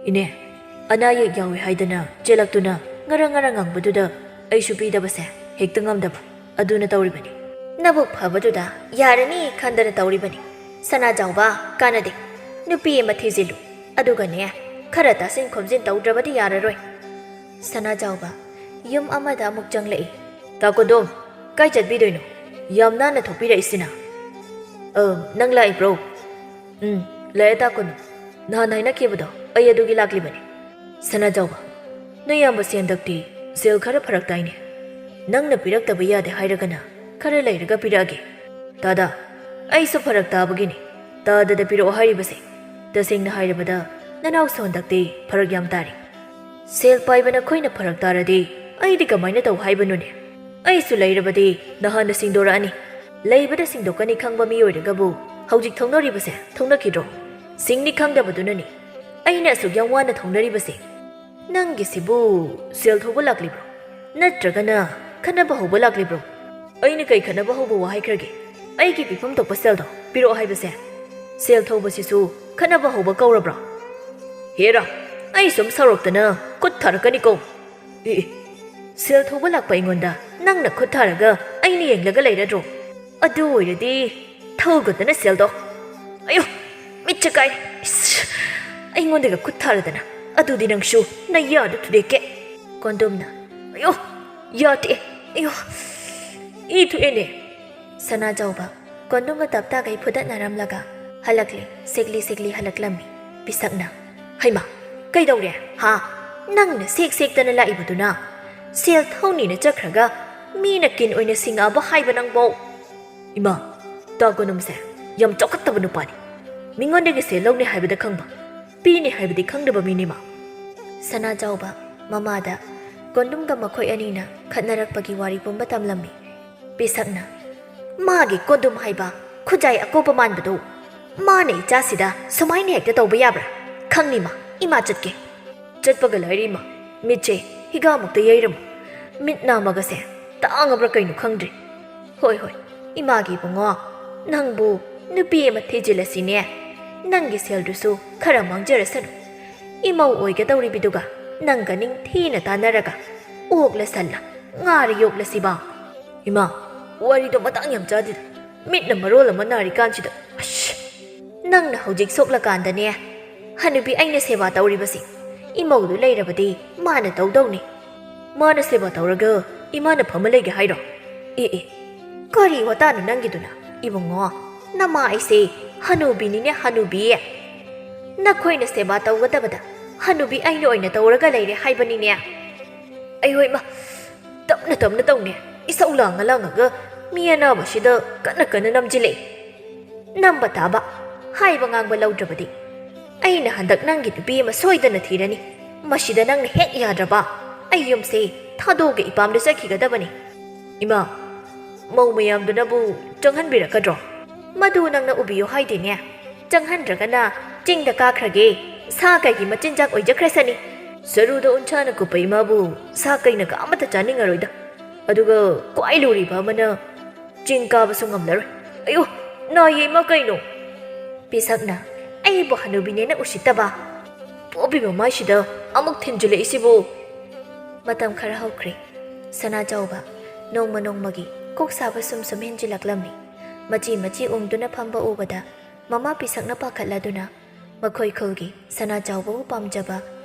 "ꯏꯅꯦ, ꯑꯅꯥ ꯑꯌꯦꯛ ꯌꯥꯎꯏ ꯍꯥꯏꯗꯅ ꯆꯦꯜꯂꯛꯇꯨꯅ ꯉꯔꯪ ꯉꯔꯪ ꯉꯪꯕꯗꯨꯗ ꯑꯩꯁꯨ ꯄꯤꯗꯕꯁꯦ ꯍꯦꯛꯇ ꯉꯝꯗꯕ꯫ ꯑꯗꯨꯅ ꯇꯧꯔꯤꯕꯅꯤ꯫" "ꯅꯕꯨꯛ ꯐꯕꯗꯨꯗ ꯌꯥꯔꯅꯤ ꯈꯟꯗꯅ ꯇꯧꯔꯤꯕꯅꯤ꯫ ꯁꯅꯥꯖꯥꯎꯕ, ꯀꯥꯟꯅꯗꯦ꯫ ꯅꯨꯄꯤ ꯑꯃ ꯊꯤꯖꯤꯜꯂꯨ꯫ ꯑꯗꯨꯒꯅꯦ, ꯈꯔ ꯇꯥꯁꯤꯟ ꯈꯣꯝꯖꯤꯟ ꯇꯧꯗ꯭ꯔꯕꯗꯤ ꯌꯥꯔꯔꯣꯏ꯫" ꯁꯅꯥꯖꯥꯎꯕ ꯌꯨꯝ ꯑꯃꯗ ꯑꯃꯨꯛ ꯆꯪꯂꯛꯏ꯫ "ꯇꯥ ꯀꯣꯗꯣꯝ, ꯀꯥꯏ ꯆꯠꯄꯤꯗꯣꯏꯅꯣ? ꯌꯥꯝ ꯅꯥꯟꯅ ꯊꯣꯛꯄꯤꯔꯛꯏꯁꯤꯅ꯫" "ꯑ, ꯅꯪ ꯂꯥꯛꯏꯕ꯭ꯔꯣ?" "ꯎꯝ, ꯂꯥꯛꯑꯦ ꯇꯥ ꯀꯣꯗꯣꯝ꯫ ꯅꯍꯥꯟ ꯍꯥꯏꯅꯈꯤꯕꯗꯣ, ꯑꯩ ꯑꯗꯨꯒꯤ ꯂꯥꯛꯂꯤꯕꯅꯤ꯫" "ꯁꯅꯥꯖꯥꯎꯕ, ꯅꯌꯥꯝꯕꯁꯦ ꯍꯟꯗꯛꯇꯤ ꯁꯦꯜ ꯈꯔ ꯐꯔꯛ ꯇꯥꯏꯅꯦ꯫ ꯅꯪꯅ ꯄꯤꯔꯛꯇꯕ ꯌꯥꯗꯦ ꯍꯥꯏꯔꯒꯅ ꯈꯔ ꯂꯩꯔꯒ ꯄꯤꯔꯛꯑꯒꯦ꯫" "ꯇꯥꯗ, ꯑꯩꯁꯨ ꯐꯔꯛ ꯇꯥꯕꯒꯤꯅꯤ ꯇꯥꯗꯗ ꯄꯤꯔꯛꯑꯣ ꯍꯥꯏꯔꯤꯕꯁꯦ꯫ ꯇꯁꯦꯡꯅ ꯍꯥꯏꯔꯕꯗ ꯅꯅꯥꯎꯁꯨ ꯍꯟꯗꯛꯇꯤ ꯐꯔꯛ ꯌꯥꯝ ꯇꯥꯔꯤ꯫ ꯁꯦꯜ ꯄꯥꯏꯕ ꯅꯈꯣꯏꯅ ꯐꯔꯛ ꯇꯥꯔꯗꯤ ꯑꯩꯗꯤ ꯀꯃꯥꯏꯅ ꯇꯧ ꯍꯥꯏꯕꯅꯣꯅꯦ? ꯑꯩꯁꯨ ꯂꯩꯔꯕꯗꯤ ꯅꯍꯥꯟꯅ ꯁꯤꯡꯗꯣꯔꯛꯑꯅꯤ꯫ ꯂꯩꯕꯗ ꯁꯤꯡꯗꯣꯛꯀꯅꯤ ꯈꯪꯕ ꯃꯤ ꯑꯣꯏꯔꯒꯕꯨ ꯍꯧꯖꯤꯛ ꯊꯧꯅꯔꯤꯕꯁꯦ ꯊꯧꯅꯈꯤꯗ꯭ꯔꯣ? ꯁꯤꯡꯅꯤ ꯈꯪꯗꯕꯗꯨꯅꯅꯤ ꯑꯩꯅ ꯑꯁꯨꯛ ꯌꯥꯝ ꯋꯥꯅ ꯊꯧꯅꯔꯤꯕꯁꯦ꯫" "ꯅꯪꯒꯤꯁꯤꯕꯨ ꯁꯦꯜ ꯊꯧꯕ ꯂꯥꯛꯂꯤꯕ꯭ꯔꯣ? ꯅꯠꯇ꯭ꯔꯒꯅ ꯈꯠꯅꯕ ꯍꯧꯕ ꯂꯥꯛꯂꯤꯕ꯭ꯔꯣ?" "ꯑꯩꯅ ꯀꯩ ꯈꯠꯅꯕ ꯍꯧꯕ ꯋꯥ ꯍꯥꯏꯈ꯭ꯔꯒꯦ? ꯑꯩꯒꯤ ꯄꯤꯐꯝ ꯊꯣꯛꯄ ꯁꯦꯜꯗꯣ ꯄꯤꯔꯛꯑꯣ ꯍꯥꯏꯕꯁꯦ ꯁꯦꯜ ꯊꯧꯕꯁꯤꯁꯨ ꯈꯠꯅꯕ ꯍꯧꯕ ꯀꯧꯔꯕ꯭ꯔꯣ?" "ꯍꯦꯔꯥ, ꯑꯩ ꯁꯨꯝ ꯁꯥꯎꯔꯛꯇꯅ ꯈꯨꯠ ꯊꯥꯔꯛꯀꯅꯤꯀꯣ꯫" "ꯑꯦ, ꯑꯦ, ꯁꯦꯜ ꯊꯧꯕ ꯂꯥꯛꯄ ꯑꯩꯉꯣꯟꯗ ꯅꯪꯅ ꯈꯨꯠ ꯊꯥꯔꯒ ꯑꯩꯅ ꯌꯦꯡꯂꯒ ꯂꯩꯔꯗ꯭ꯔꯣ? ꯑꯗꯨ ꯑꯣꯏꯔꯗꯤ ꯊꯧꯒꯗꯅ ꯁꯦꯜꯗꯣ꯫ ꯑꯌꯣ, ꯃꯤꯠꯁꯦ ꯀꯥꯏ꯫ ꯏꯁ, ꯑꯩꯉꯣꯟꯗꯒ ꯈꯨꯠ ꯊꯥꯔꯗꯅ, ꯑꯗꯨꯗꯤ ꯅꯪꯁꯨ ꯅꯌꯥꯗꯨ ꯊꯨꯗꯦꯛꯀꯦ꯫ ꯀꯣꯟꯗꯨꯝꯅ, "ꯑꯌꯣ, ꯌꯥ ꯇꯦꯛꯑꯦ, ꯑꯌꯣ, ꯏ ꯊꯣꯛꯑꯦꯅꯦ"꯫ ꯁꯅꯥꯖꯥꯎꯕ ꯀꯣꯟꯗꯨꯝꯒ ꯇꯞꯇꯥꯈꯩ ꯐꯨꯗꯠꯅꯔꯝꯂꯒ ꯍꯜꯂꯛꯂꯦ꯫ ꯁꯦꯛꯂꯤ ꯁꯦꯛꯂꯤ ꯍꯜꯂꯛꯂꯝꯃꯤ꯫ ꯄꯤꯁꯛꯅ, "ꯍꯩꯃꯥ, ꯀꯩꯗꯧꯔꯦ? ꯍꯥ? ꯅꯪꯅ ꯁꯦꯛ ꯁꯦꯛꯇꯅ ꯂꯥꯛꯏꯕꯗꯨꯅ? ꯁꯦꯜ ꯊꯧꯅꯤꯅ ꯆꯠꯈ꯭ꯔꯒ ꯃꯤꯅ ꯀꯤꯟ ꯑꯣꯏꯅ ꯁꯤꯡꯉꯛꯑꯕ ꯍꯥꯏꯕ ꯅꯪꯕꯣ?" "ꯏꯃꯥ, ꯇꯥ ꯀꯣꯟꯗꯨꯝꯁꯦ ꯌꯥꯝ ꯆꯥꯎꯈꯠꯇꯕ ꯅꯨꯄꯥꯅꯤ꯫ ꯃꯤꯉꯣꯟꯗꯒꯤ ꯁꯦꯜ ꯂꯧꯅꯤ ꯍꯥꯏꯕꯗ ꯈꯪꯕ, ꯄꯤꯅꯤ ꯍꯥꯏꯕꯗꯤ ꯈꯪꯗꯕ ꯃꯤꯅꯤ ꯃꯥ"꯫ ꯁꯅꯥꯖꯥꯎꯕ ꯃꯃꯥꯗ ꯀꯣꯟꯗꯨꯝꯒ ꯃꯈꯣꯏ ꯑꯅꯤꯅ ꯈꯠꯅꯔꯛꯄꯒꯤ ꯋꯥꯔꯤ ꯄꯨꯝꯕ ꯇꯝꯂꯝꯃꯤ꯫ ꯄꯤꯁꯛꯅ, "ꯃꯥꯒꯤ ꯀꯣꯟꯗꯨꯝ ꯍꯥꯏꯕ ꯈꯨꯖꯥꯏ ꯑꯀꯣꯞꯄ ꯃꯥꯟꯕꯗꯨ, ꯃꯥꯅ ꯏꯆꯥꯁꯤꯗ ꯁꯨꯃꯥꯏꯅ ꯍꯦꯛꯇ ꯇꯧꯕ ꯌꯥꯕ꯭ꯔꯥ? ꯈꯪꯅꯤ ꯃꯥ, ꯏꯃꯥ ꯆꯠꯀꯦ"꯫ ꯆꯠꯄꯒ ꯂꯥꯏꯔꯤ ꯏꯃꯥ, ꯃꯤꯠꯁꯦ ꯍꯤꯒꯥꯃꯨꯛꯇ ꯌꯩꯔꯝꯃꯨ꯫ ꯃꯤꯠ ꯅꯥꯝꯃꯒꯁꯦ ꯇꯥꯡꯉꯕ꯭ꯔꯥ ꯀꯩꯅꯣ ꯈꯪꯗ꯭ꯔꯦ꯫ ꯍꯣꯏ, ꯍꯣꯏ, ꯏꯃꯥꯒꯤ ꯏꯕꯨꯡꯉꯣ, ꯅꯪꯕꯨ ꯅꯨꯄꯤ ꯑꯃ ꯊꯤꯖꯤꯜꯂꯁꯤꯅꯦ꯫ ꯅꯪꯒꯤ ꯁꯦꯜꯗꯨꯁꯨ ꯈꯔ ꯃꯥꯡꯖꯔꯁꯅꯨ꯫ ꯏꯃꯧ ꯑꯣꯏꯒꯗꯧꯔꯤꯕꯤꯗꯨꯒ ꯅꯪꯒ ꯅꯤꯡꯊꯤꯅ ꯇꯥꯟꯅꯔꯒ ꯑꯣꯛꯂ ꯁꯜꯂ ꯉꯥꯔ ꯌꯣꯛꯂꯁꯤꯕ꯫ ꯏꯃꯥ, ꯋꯥꯔꯤꯗꯣ ꯃꯇꯥꯡ ꯌꯥꯝ ꯆꯥꯗꯦꯗ꯫ ꯃꯤꯠꯅ ꯃꯔꯣꯜ ꯑꯃ ꯅꯥꯔꯤꯀꯥꯟꯁꯤꯗ꯫ ꯑꯁ! ꯅꯪꯅ ꯍꯧꯖꯤꯛ ꯁꯣꯛꯂꯀꯥꯟꯗꯅꯦ, ꯍꯅꯨꯕꯤ ꯑꯩꯅ ꯁꯦꯕꯥ ꯇꯧꯔꯤꯕꯁꯤ꯫ ꯏꯃꯧꯗꯨ ꯂꯩꯔꯕꯗꯤ ꯃꯥꯅ ꯇꯧꯗꯧꯅꯤ꯫ ꯃꯥꯅ ꯁꯦꯕꯥ ꯇꯧꯔꯒ ꯏꯃꯥꯅ ꯐꯝꯃ ꯂꯩꯒꯦ ꯍꯥꯏꯔꯣ? ꯑꯦ, ꯑꯦ, ꯀꯔꯤ ꯋꯥꯇꯥꯅꯣ ꯅꯪꯒꯤꯗꯨꯅ? ꯏꯕꯨꯡꯉꯣ, ꯅꯃꯥ ꯑꯩꯁꯦ ꯍꯅꯨꯕꯤꯅꯤꯅꯦ, ꯍꯅꯨꯕꯤ꯫ ꯅꯈꯣꯏꯅ ꯁꯦꯕꯥ ꯇꯧꯒꯗꯕꯗ ꯍꯅꯨꯕꯤ ꯑꯩꯅ ꯑꯣꯏꯅ ꯇꯧꯔꯒ ꯂꯩꯔꯦ ꯍꯥꯏꯕꯅꯤꯅꯦ꯫ ꯑꯩꯍꯣꯏ ꯃꯥ, ꯇꯞꯅ ꯇꯞꯅ ꯇꯧꯅꯦ꯫ ꯏꯁꯧ ꯂꯥꯡꯉ ꯂꯥꯡꯉꯒ ꯃꯤ ꯑꯅꯥꯕꯁꯤꯗ ꯀꯟꯅ ꯀꯟꯅ ꯅꯝꯖꯤꯜꯂꯛꯏ꯫ ꯅꯝꯕ ꯇꯥꯕ, ꯍꯥꯏꯕ ꯉꯥꯡꯕ ꯂꯧꯗ꯭ꯔꯕꯗꯤ꯫ ꯑꯩꯅ ꯍꯟꯗꯛ ꯅꯪꯒꯤ ꯅꯨꯄꯤ ꯑꯃ ꯁꯣꯏꯗꯅ ꯊꯤꯔꯅꯤ꯫ ꯃꯁꯤꯗ ꯅꯪꯅ ꯍꯦꯛ ꯌꯥꯗ꯭ꯔꯕ, ꯑꯩ ꯌꯨꯝꯁꯦ ꯊꯥꯗꯣꯛꯑꯒ ꯏꯄꯥꯝꯗ ꯆꯠꯈꯤꯒꯗꯕꯅꯤ꯫ ꯏꯃꯥ, ꯃꯧ ꯃꯌꯥꯝꯗꯨꯅꯕꯨ ꯆꯪꯍꯟꯕꯤꯔꯛꯀꯗ꯭ꯔꯣ? ꯃꯗꯨ ꯅꯪꯅ ꯎꯕꯤꯌꯨ ꯍꯥꯏꯗꯦꯅꯦ꯫ ꯆꯪꯍꯟꯗ꯭ꯔꯒꯅ ꯆꯤꯡꯗ ꯀꯥꯈ꯭ꯔꯒꯦ, ꯁꯥ ꯀꯩꯒꯤ ꯃꯆꯤꯟꯖꯥꯛ ꯑꯣꯏꯖꯈ꯭ꯔꯁꯅꯤ꯫ ꯆꯔꯨꯗ ꯎꯟꯁꯥꯅ ꯀꯨꯞꯄ ꯏꯃꯥꯕꯨ ꯁꯥ ꯀꯩꯅꯒ ꯑꯃꯠꯇ ꯆꯥꯅꯤꯡꯉꯔꯣꯏꯗ꯫ ꯑꯗꯨꯒ ꯈ꯭ꯋꯥꯏ ꯂꯨꯔꯤꯕ ꯑꯃꯅ, ꯆꯤꯡ ꯀꯥꯕꯁꯨ ꯉꯝꯂꯔꯣꯏ꯫ ꯑꯌꯣ, ꯅꯥꯏꯌꯦ ꯏꯃꯥ, ꯀꯩꯅꯣ? ꯄꯤꯁꯛꯅ, "ꯑꯩꯕꯨ ꯍꯅꯨꯕꯤꯅꯦꯅ ꯎꯁꯤꯠꯇꯕ? ꯄꯣꯄꯤ ꯃꯃꯥꯏꯁꯤꯗ ꯑꯃꯨꯛ ꯊꯤꯟꯖꯤꯜꯂꯛꯏꯁꯤꯕꯨ?" ꯃꯇꯝ ꯈꯔ ꯍꯧꯈ꯭ꯔꯦ꯫ ꯁꯅꯥꯖꯥꯎꯕ ꯅꯣꯡꯃ ꯅꯣꯡꯃꯒꯤ ꯀꯣꯛ ꯁꯥꯕ ꯁꯨꯝ ꯁꯨꯝ ꯍꯦꯟꯖꯤꯜꯂꯛꯂꯝꯃꯤ꯫ ꯃꯆꯤ ꯃꯆꯤ ꯎꯪꯗꯨꯅ ꯐꯝꯕ ꯎꯕꯗ ꯃꯃꯥ ꯄꯤꯁꯛꯅ ꯄꯥꯈꯠꯂꯗꯨꯅ, ꯃꯈꯣꯏ ꯈꯨꯜꯒꯤ ꯁꯅꯥꯆꯥꯎꯕꯕꯨ ꯄꯥꯝꯖꯕ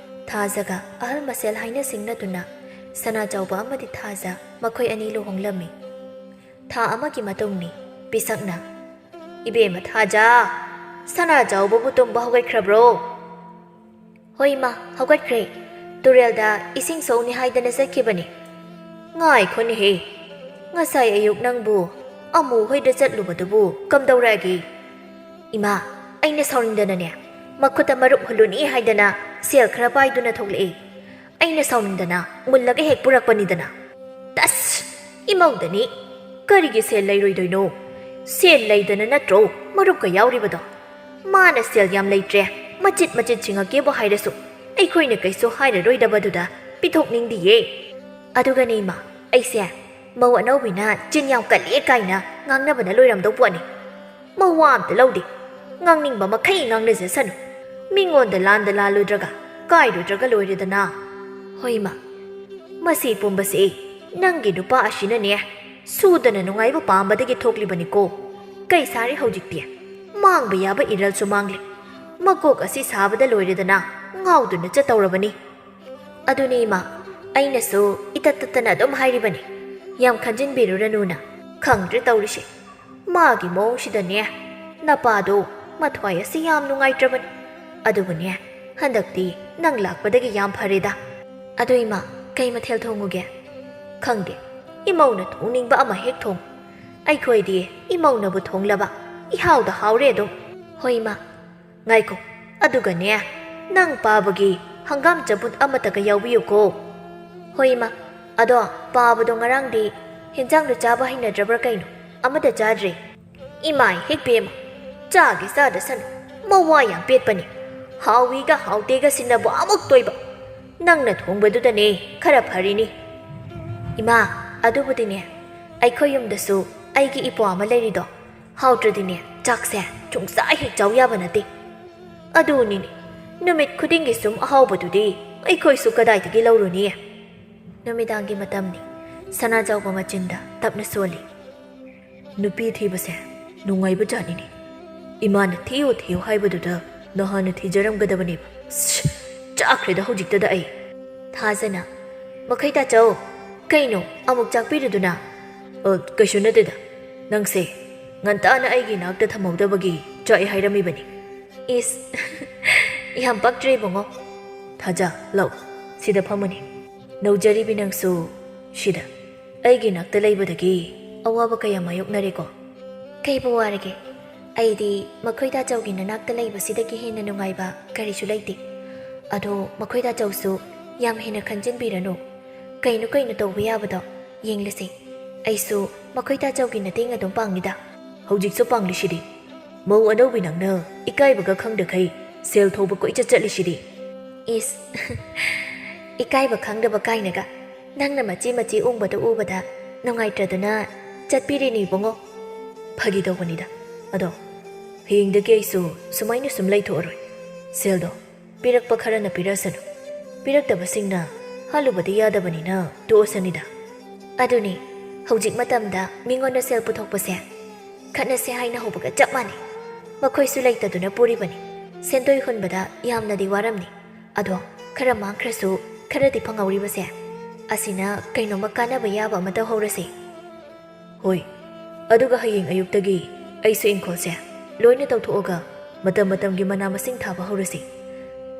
ꯊꯥꯖꯒ ꯑꯍꯜ ꯃꯁꯦꯜ ꯍꯥꯏꯅ ꯁꯤꯡꯅꯗꯨꯅ ꯁꯅꯥꯆꯥꯎꯕ ꯑꯃꯗꯤ ꯊꯥꯖ ꯃꯈꯣꯏ ꯑꯅꯤ ꯂꯨꯍꯣꯡꯂꯝꯃꯤ꯫ ꯊꯥ ꯑꯃꯒꯤ ꯃꯇꯨꯡꯅꯤ꯫ ꯄꯤꯁꯛꯅ, "ꯏꯕꯦꯝꯃ ꯊꯥꯖ, ꯁꯅꯥꯆꯥꯎꯕꯕꯨ ꯇꯨꯝꯕ ꯍꯧꯒꯠꯈ꯭ꯔꯕ꯭ꯔꯣ?" "ꯍꯣꯏ ꯏꯃꯥ, ꯍꯧꯒꯠꯈ꯭ꯔꯦ꯫ ꯇꯨꯔꯦꯜꯗ ꯏꯁꯤꯡ ꯁꯣꯛꯅꯤ ꯍꯥꯏꯗꯅ ꯆꯠꯈꯤꯕꯅꯤ꯫" "ꯉꯥꯏꯈꯣꯅꯦꯍꯦ, ꯉꯁꯥꯏ ꯑꯌꯨꯛ ꯅꯪꯕꯨ ꯑꯃꯨ ꯍꯣꯏꯗ ꯆꯠꯂꯨꯕꯗꯨꯕꯨ ꯀꯝꯗꯧꯔꯛꯑꯒꯦ?" "ꯏꯃꯥ, ꯑꯩꯅ ꯁꯥꯎꯅꯤꯡꯗꯅꯅꯦ, ꯃꯈꯨꯠꯇ ꯃꯔꯨꯞ ꯍꯨꯜꯂꯨꯅꯤ ꯍꯥꯏꯗꯅ ꯁꯦꯜ ꯈꯔ ꯄꯥꯏꯗꯨꯅ ꯊꯣꯛꯂꯛꯏ꯫ ꯑꯩꯅ ꯁꯥꯎꯅꯤꯡꯗꯅ ꯃꯨꯜꯂꯒ ꯍꯦꯛ ꯄꯨꯔꯛꯄꯅꯤꯗꯅ꯫" "ꯇꯁ! ꯏꯃꯧꯗꯅꯤ ꯀꯔꯤꯒꯤ ꯁꯦꯜ ꯂꯩꯔꯣꯏꯗꯣꯏꯅꯣ? ꯁꯦꯜ ꯂꯩꯗꯅ ꯅꯠꯇ꯭ꯔꯣ ꯃꯔꯨꯞꯀ ꯌꯥꯎꯔꯤꯕꯗꯣ? ꯃꯥꯅ ꯁꯦꯜ ꯌꯥꯝ ꯂꯩꯇ꯭ꯔꯦ, ꯃꯆꯤꯠ ꯃꯆꯤꯠ ꯁꯤꯡꯉꯛꯀꯦꯕꯨ ꯍꯥꯏꯔꯁꯨ ꯑꯩꯈꯣꯏꯅ ꯀꯩꯁꯨ ꯍꯥꯏꯔꯔꯣꯏꯗꯕꯗꯨꯗ ꯄꯤꯊꯣꯛꯅꯤꯡꯗꯤꯌꯦ꯫ ꯑꯗꯨꯒꯅꯦ ꯏꯃꯥ, ꯑꯩꯁꯦ ꯃꯧ ꯑꯅꯧꯕꯤꯅ ꯆꯤꯟ ꯌꯥꯝ ꯀꯜꯂꯦ ꯀꯥꯏꯅ ꯉꯥꯡꯅꯕꯅ ꯂꯣꯏꯔꯝꯗꯧ ꯄꯣꯠꯅꯤ꯫ ꯃꯋꯥ ꯑꯝꯇ ꯂꯧꯗꯦ꯫ ꯉꯥꯡꯅꯤꯡꯕ ꯃꯈꯩ ꯉꯥꯡꯅꯖꯁꯅꯨ꯫ ꯃꯤꯉꯣꯟꯗ ꯂꯥꯟꯗ ꯂꯥꯜꯂꯨꯗ꯭ꯔꯒ ꯀꯥꯏꯔꯨꯗ꯭ꯔꯒ ꯂꯣꯏꯔꯦꯗꯅ꯫" "ꯍꯣꯏ ꯏꯃꯥ, ꯃꯁꯤ ꯄꯨꯝꯕꯁꯦ ꯅꯪꯒꯤ ꯅꯨꯄꯥ ꯑꯁꯤꯅꯅꯦ ꯁꯨꯗꯅ ꯅꯨꯡꯉꯥꯏꯕ ꯄꯥꯝꯕꯗꯒꯤ ꯊꯣꯛꯂꯤꯕꯅꯤꯀꯣ꯫ ꯀꯩ ꯁꯥꯔꯦ ꯍꯧꯖꯤꯛꯇꯤ? ꯃꯥꯡꯕ ꯌꯥꯕ ꯏꯔꯜꯁꯨ ꯃꯥꯡꯂꯦ꯫ ꯃꯀꯣꯛ ꯑꯁꯤ ꯁꯥꯕꯗ ꯂꯣꯏꯔꯦꯗꯅ ꯉꯥꯎꯗꯨꯅ ꯆꯠꯇꯧꯔꯕꯅꯤ꯫" "ꯑꯗꯨꯅꯦ ꯏꯃꯥ, ꯑꯩꯅꯁꯨ ꯏꯇꯠ ꯇꯠꯇꯅ ꯑꯗꯨꯝ ꯍꯥꯏꯔꯤꯕꯅꯤ꯫ ꯌꯥꯝ ꯈꯟꯖꯤꯟꯕꯤꯔꯨꯔꯅꯨꯅ꯫ ꯈꯪꯗ꯭ꯔꯦ ꯇꯧꯔꯤꯁꯦ꯫ ꯃꯥꯒꯤ ꯃꯑꯣꯡꯁꯤꯗꯅꯦ ꯅꯄꯥꯗꯣ ꯃꯊ꯭ꯋꯥꯏ ꯑꯁꯤ ꯌꯥꯝ ꯅꯨꯡꯉꯥꯏꯇ꯭ꯔꯕꯅꯤ꯫ ꯑꯗꯨꯕꯨꯅꯦ, ꯍꯟꯗꯛꯇꯤ ꯅꯪ ꯂꯥꯛꯄꯗꯒꯤ ꯌꯥꯝ ꯐꯔꯦꯗ꯫ ꯑꯗꯣ ꯏꯃꯥ, ꯀꯩ ꯃꯊꯦꯜ ꯊꯣꯡꯉꯨꯒꯦ?" "ꯈꯪꯗꯦ, ꯏꯃꯧꯅ ꯊꯣꯡꯅꯤꯡꯕ ꯑꯃ ꯍꯦꯛ ꯊꯣꯡ꯫ ꯑꯩꯈꯣꯏꯗꯤ ꯏꯃꯧꯅꯕꯨ ꯊꯣꯡꯂꯕ ꯏꯍꯥꯎꯗ ꯍꯥꯎꯔꯦ ꯑꯗꯨꯝ꯫" "ꯍꯣꯏ ꯏꯃꯥ꯫" "ꯉꯥꯏꯈꯣ, ꯑꯗꯨꯒꯅꯦ, ꯅꯪ ꯄꯥꯕꯒꯤ ꯍꯪꯒꯥꯝ ꯆꯝꯐꯨꯠ ꯑꯃꯇꯒ ꯌꯥꯎꯕꯤꯌꯨꯀꯣ꯫" "ꯍꯣꯏ ꯏꯃꯥ꯫ ꯑꯗꯣ ꯄꯥꯕꯗꯣ ꯉꯔꯥꯡꯗꯤ ꯍꯦꯟꯖꯥꯡꯗꯣ ꯆꯥꯕ ꯍꯩꯅꯗ꯭ꯔꯕ꯭ꯔꯥ ꯀꯩꯅꯣ? ꯑꯃꯇ ꯆꯥꯗ꯭ꯔꯦ꯫" "ꯏꯃꯥꯏ ꯍꯦꯛ ꯄꯦꯝꯃ, ꯆꯥꯒꯦ ꯆꯥꯗꯁꯅꯨ, ꯃꯋꯥ ꯌꯥꯝ ꯄꯦꯠꯄꯅꯤ꯫ ꯍꯥꯎꯏꯒ ꯍꯥꯎꯇꯦꯒ ꯁꯤꯟꯅꯕ ꯑꯃꯨꯛ ꯇꯣꯏꯕ꯫ ꯅꯪꯅ ꯊꯣꯡꯕꯗꯨꯗꯅꯦ ꯈꯔ ꯐꯔꯤꯅꯤ꯫" "ꯏꯃꯥ, ꯑꯗꯨꯕꯨꯗꯤꯅꯦ, ꯑꯩꯈꯣꯏ ꯌꯨꯝꯗꯁꯨ ꯑꯩꯒꯤ ꯏꯄ꯭ꯋꯥ ꯑꯃ ꯂꯩꯔꯤꯗꯣ, ꯍꯥꯎꯇ꯭ꯔꯗꯤꯅꯦ ꯆꯥꯛꯁꯦ ꯁꯨꯡꯆꯥ ꯍꯦꯛ ꯆꯥꯎ ꯌꯥꯕ ꯅꯠꯇꯦ꯫ ꯑꯗꯨꯅꯤꯅꯦ, ꯅꯨꯃꯤꯠ ꯈꯨꯗꯤꯡꯒꯤ ꯁꯨꯝ ꯑꯍꯥꯎꯕꯗꯨꯗꯤ ꯑꯩꯈꯣꯏꯁꯨ ꯀꯗꯥꯏꯗꯒꯤ ꯂꯧꯔꯨꯅꯤ?" ꯅꯨꯃꯤꯗꯥꯡꯒꯤ ꯃꯇꯝꯅꯤ꯫ ꯁꯅꯥꯖꯥꯎꯕ ꯃꯆꯤꯟꯗ ꯇꯞꯅ ꯁꯣꯜꯂꯤ꯫ "ꯅꯨꯄꯤ ꯊꯤꯕꯁꯦ ꯅꯨꯡꯉꯥꯏꯕ ꯖꯥꯠꯅꯤꯅꯦ꯫ ꯏꯃꯥꯅ ꯊꯤꯌꯨ ꯊꯤꯌꯨ ꯍꯥꯏꯕꯗꯨꯗ ꯅꯍꯥꯟꯅ ꯊꯤꯖꯔꯝꯒꯗꯕꯅꯦꯕ꯫ ꯁ꯭! ꯆꯥꯛꯈ꯭ꯔꯦꯗ ꯍꯧꯖꯤꯛꯇꯗ ꯑꯩ꯫ ꯊꯥꯖꯅ, "ꯃꯈꯩ ꯇꯥꯆꯧ, ꯀꯩꯅꯣ ꯑꯃꯨꯛ ꯆꯥꯛꯄꯤꯔꯨꯗꯨꯅ?" "ꯑ, ꯀꯩꯁꯨ ꯅꯠꯇꯦꯗ꯫ ꯅꯪꯁꯦ ꯉꯟꯇꯥꯅ ꯑꯩꯒꯤ ꯏꯅꯥꯛꯇ ꯊꯝꯍꯧꯗꯕꯒꯤ ꯆꯥꯛꯑꯦ ꯍꯥꯏꯔꯝꯃꯤꯕꯅꯤ꯫" "ꯏꯁ, ꯌꯥꯝ ꯄꯛꯇ꯭ꯔꯦ ꯏꯕꯨꯡꯉꯣ꯫" "ꯊꯥꯖ, ꯂꯥꯛꯑꯣ, ꯁꯤꯗ ꯐꯝꯃꯨꯅꯦ꯫ ꯅꯧꯖꯔꯤꯕꯤ ꯅꯪꯁꯨ ꯁꯤꯗ ꯑꯩꯒꯤ ꯏꯅꯥꯛꯇ ꯂꯩꯕꯗꯒꯤ ꯑꯋꯥꯕ ꯀꯌꯥ ꯃꯥꯌꯣꯛꯅꯔꯦꯀꯣ?" "ꯀꯩꯕꯨ ꯋꯥꯔꯒꯦ? ꯑꯩꯗꯤ ꯃꯈꯣꯏ ꯇꯥꯆꯧꯒꯤ ꯅꯅꯥꯛꯇ ꯂꯩꯕꯁꯤꯗꯒꯤ ꯍꯦꯟꯅ ꯅꯨꯡꯉꯥꯏꯕ ꯀꯔꯤꯁꯨ ꯂꯩꯇꯦ꯫ ꯑꯗꯣ ꯃꯈꯣꯏ ꯇꯥꯆꯧꯁꯨ ꯌꯥꯝ ꯍꯦꯟꯅ ꯈꯟꯖꯤꯟꯕꯤꯔꯅꯨ꯫ ꯀꯩꯅꯣ ꯀꯩꯅꯣ ꯇꯧꯕ ꯌꯥꯕꯗꯣ ꯌꯦꯡꯂꯁꯦ꯫ ꯑꯩꯁꯨ ꯃꯈꯣꯏ ꯇꯥꯆꯧꯒꯤ ꯃꯇꯦꯡ ꯑꯗꯨꯝ ꯄꯥꯡꯉꯤꯗ꯫" "ꯍꯧꯖꯤꯛꯁꯨ ꯄꯥꯡꯂꯤꯁꯤꯗꯤ꯫ ꯃꯧ ꯑꯅꯧꯕꯤ ꯅꯪꯅ ꯏꯀꯥꯏꯕꯒ ꯈꯪꯗꯈꯩ ꯁꯦꯜ ꯊꯧꯕ ꯀꯣꯏꯆꯠ ꯆꯠꯂꯤꯁꯤꯗꯤ꯫" "ꯏꯁ, ꯏꯀꯥꯏꯕ ꯈꯪꯗꯕ ꯀꯥꯏꯅꯒ꯫ ꯅꯪꯅ ꯃꯆꯤ ꯃꯆꯤ ꯎꯪꯕꯗꯨ ꯎꯕꯗ ꯅꯨꯡꯉꯥꯏꯇ꯭ꯔꯗꯨꯅ ꯆꯠꯄꯤꯔꯤꯅꯤ ꯏꯕꯨꯡꯉꯣ꯫" "ꯐꯥꯒꯤ ꯇꯧꯕꯅꯤꯗ꯫ ꯑꯗꯣ ꯍꯌꯦꯡꯗꯒꯤ ꯑꯩꯁꯨ ꯁꯨꯃꯥꯏꯅ ꯁꯨꯝ ꯂꯩꯊꯣꯛꯑꯔꯣꯏ꯫ ꯁꯦꯜꯗꯣ ꯄꯤꯔꯛꯄ ꯈꯔꯅ ꯄꯤꯔꯛꯁꯅꯨ, ꯄꯤꯔꯛꯇꯕꯁꯤꯡꯅ ꯍꯥꯠꯂꯨꯕꯗꯤ ꯌꯥꯗꯕꯅꯤꯅ ꯇꯣꯛꯑꯁꯅꯤꯗ꯫" "ꯑꯗꯨꯅꯤ, ꯍꯧꯖꯤꯛ ꯃꯇꯝꯗ ꯃꯤꯉꯣꯟꯗ ꯁꯦꯜ ꯄꯨꯊꯣꯛꯄꯁꯦ ꯈꯠꯅꯁꯦ ꯍꯥꯏꯅ ꯍꯧꯕꯒ ꯆꯞ ꯃꯥꯟꯅꯩ꯫ ꯃꯈꯣꯏꯁꯨ ꯂꯩꯇꯗꯨꯅ ꯄꯨꯔꯤꯕꯅꯤ꯫ ꯁꯦꯟꯗꯣꯏ ꯍꯨꯟꯕꯗ ꯌꯥꯝꯅꯗꯤ ꯋꯥꯔꯝꯅꯤ꯫ ꯑꯗꯣ ꯈꯔ ꯃꯥꯡꯈ꯭ꯔꯁꯨ ꯈꯔꯗꯤ ꯐꯪꯍꯧꯔꯤꯕꯁꯦ, ꯑꯁꯤꯅ ꯀꯩꯅꯣꯝꯃ ꯀꯥꯟꯅꯕ ꯌꯥꯕ ꯑꯃ ꯇꯧꯍꯧꯔꯁꯤ꯫" "ꯍꯣꯏ, ꯑꯗꯨꯒ ꯍꯌꯦꯡ ꯑꯌꯨꯛꯇꯒꯤ ꯑꯩꯁꯨ ꯏꯪꯈꯣꯜꯁꯦ ꯂꯣꯏꯅ ꯇꯧꯊꯣꯛꯑꯒ ꯃꯇꯝ ꯃꯇꯝꯒꯤ ꯃꯅꯥ ꯃꯁꯤꯡ ꯊꯥꯕ ꯍꯧꯔꯁꯤ꯫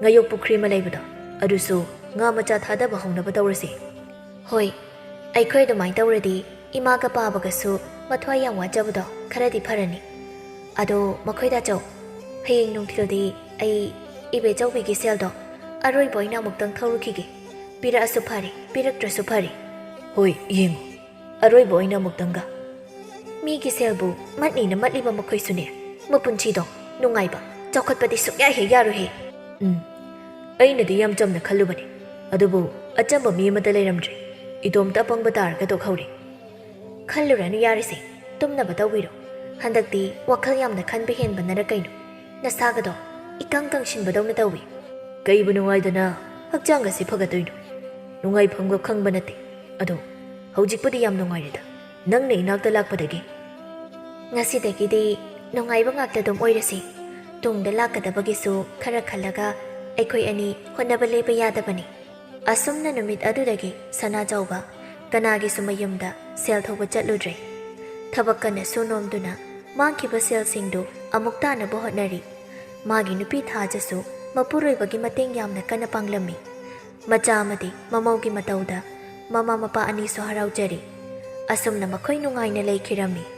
ꯉꯥꯌꯣꯛ ꯄꯨꯈ꯭ꯔꯤ ꯑꯃ ꯂꯩꯕꯗꯣ, ꯑꯗꯨꯁꯨ ꯉꯥ ꯃꯆꯥ ꯊꯥꯗꯕ ꯍꯧꯅꯕ ꯇꯧꯔꯁꯤ꯫" "ꯍꯣꯏ, ꯑꯩꯈꯣꯏ ꯑꯗꯨꯃꯥꯏꯅ ꯇꯧꯔꯗꯤ ꯏꯃꯥꯒ ꯄꯥꯕꯒꯁꯨ ꯃꯊ꯭ꯋꯥꯏ ꯌꯥꯝ ꯋꯥꯖꯕꯗꯣ ꯈꯔꯗꯤ ꯐꯔꯅꯤ꯫ ꯑꯗꯣ ꯃꯈꯣꯏ ꯇꯥꯆꯧ, ꯍꯌꯦꯡ ꯅꯨꯡꯊꯤꯜꯗꯤ ꯑꯩ ꯏꯕꯦꯆꯧꯕꯤꯒꯤ ꯁꯦꯜꯗꯣ ꯑꯔꯣꯏꯕ ꯑꯣꯏꯅ ꯑꯃꯨꯛꯇꯪ ꯊꯧꯔꯨꯈꯤꯒꯦ꯫ ꯄꯤꯔꯛꯑꯁꯨ ꯐꯔꯦ, ꯄꯤꯔꯛꯇ꯭ꯔꯁꯨ ꯐꯔꯦ꯫" "ꯍꯣꯏ, ꯌꯦꯡꯉꯨ, ꯑꯔꯣꯏꯕ ꯑꯣꯏꯅ ꯑꯃꯨꯛꯇꯪꯒ꯫" "ꯃꯤꯒꯤ ꯁꯦꯜꯕꯨ ꯃꯠꯅꯤꯅ ꯃꯠꯂꯤꯕ ꯃꯈꯣꯏꯁꯨꯅꯦ, ꯃꯄꯨꯟꯁꯤꯗꯣ ꯅꯨꯡꯉꯥꯏꯕ, ꯆꯥꯎꯈꯠꯄꯗꯤ ꯁꯨꯛꯌꯥ ꯍꯦꯛ ꯌꯥꯔꯣꯏꯍꯦ꯫" "ꯎꯝ, ꯑꯩꯅꯗꯤ ꯌꯥꯝ ꯆꯝꯅ ꯈꯜꯂꯨꯕꯅꯤ, ꯑꯗꯨꯕꯨ ꯑꯆꯝꯕ ꯃꯤ ꯑꯃꯠꯇ ꯂꯩꯔꯝꯗ꯭ꯔꯦ꯫ ꯏꯇꯣꯝꯇ ꯑꯄꯪꯕ ꯇꯥꯔꯒ ꯇꯣꯛꯍꯧꯔꯦ꯫" "ꯈꯜꯂꯨꯔꯅꯨ ꯌꯥꯔꯦꯁꯦ, ꯇꯨꯝꯅꯕ ꯇꯧꯕꯤꯔꯣ꯫ ꯍꯟꯗꯛꯇꯤ ꯋꯥꯈꯜ ꯌꯥꯝꯅ ꯈꯟꯕ ꯍꯦꯟꯕꯅꯔ ꯀꯩꯅꯣ, ꯅꯁꯥꯒꯗꯣ ꯏꯀꯪ ꯀꯪꯁꯤꯟꯕꯗꯧꯅ ꯇꯧꯏ꯫" "ꯀꯩꯕꯨ ꯅꯨꯡꯉꯥꯏꯗꯅ ꯍꯛꯆꯥꯡ ꯑꯁꯤ ꯐꯒꯠꯇꯣꯏꯅꯣ? ꯅꯨꯡꯉꯥꯏꯐꯝꯒ ꯈꯪꯕ ꯅꯠꯇꯦ꯫ ꯑꯗꯣ ꯍꯧꯖꯤꯛꯄꯨꯗꯤ ꯌꯥꯝ ꯅꯨꯡꯉꯥꯏꯔꯦꯗ, ꯅꯪꯅ ꯏꯅꯥꯛꯇ ꯂꯥꯛꯄꯗꯒꯤ꯫" "ꯉꯁꯤꯗꯒꯤꯗꯤ ꯅꯨꯡꯉꯥꯏꯕ ꯉꯥꯛꯇ ꯑꯗꯨꯝ ꯑꯣꯏꯔꯁꯤ꯫ ꯇꯨꯡꯗ ꯂꯥꯛꯀꯗꯕꯒꯤꯁꯨ ꯈꯔ ꯈꯜꯂꯒ ꯑꯩꯈꯣꯏ ꯑꯅꯤ ꯍꯣꯠꯅꯕ ꯂꯦꯞꯄ ꯌꯥꯗꯕꯅꯤ꯫ ꯑꯁꯨꯝꯅ ꯅꯨꯃꯤꯠ ꯑꯗꯨꯗꯒꯤ ꯁꯅꯥꯆꯧꯕ ꯀꯅꯥꯒꯤꯁꯨ ꯃꯌꯨꯝꯗ ꯁꯦꯜ ꯊꯧꯕ ꯆꯠꯂꯨꯗ꯭ꯔꯦ꯫ ꯊꯕꯛ ꯀꯟꯅ ꯁꯨ ꯅꯣꯝꯗꯨꯅ ꯃꯥꯡꯈꯤꯕ ꯁꯦꯜꯁꯤꯡꯗꯨ ꯑꯃꯨꯛ ꯇꯥꯅꯕ ꯍꯣꯠꯅꯔꯤ꯫ ꯃꯥꯒꯤ ꯅꯨꯄꯤ ꯊꯥꯖꯁꯨ ꯃꯄꯨꯔꯣꯏꯕꯒꯤ ꯃꯇꯦꯡ ꯌꯥꯝꯅ ꯀꯟꯅ ꯄꯥꯡꯂꯝꯃꯤ꯫ ꯃꯆꯥ ꯑꯃꯗꯤ ꯃꯃꯧꯒꯤ ꯃꯇꯧꯗ ꯃꯃꯥ ꯃꯄꯥ ꯑꯅꯤꯁꯨ ꯍꯔꯥꯎꯖꯔꯤ꯫ ꯑꯁꯨꯝꯅ ꯃꯈꯣꯏ ꯅꯨꯡꯉꯥꯏꯅ ꯂꯩꯈꯤꯔꯝꯃꯤ꯫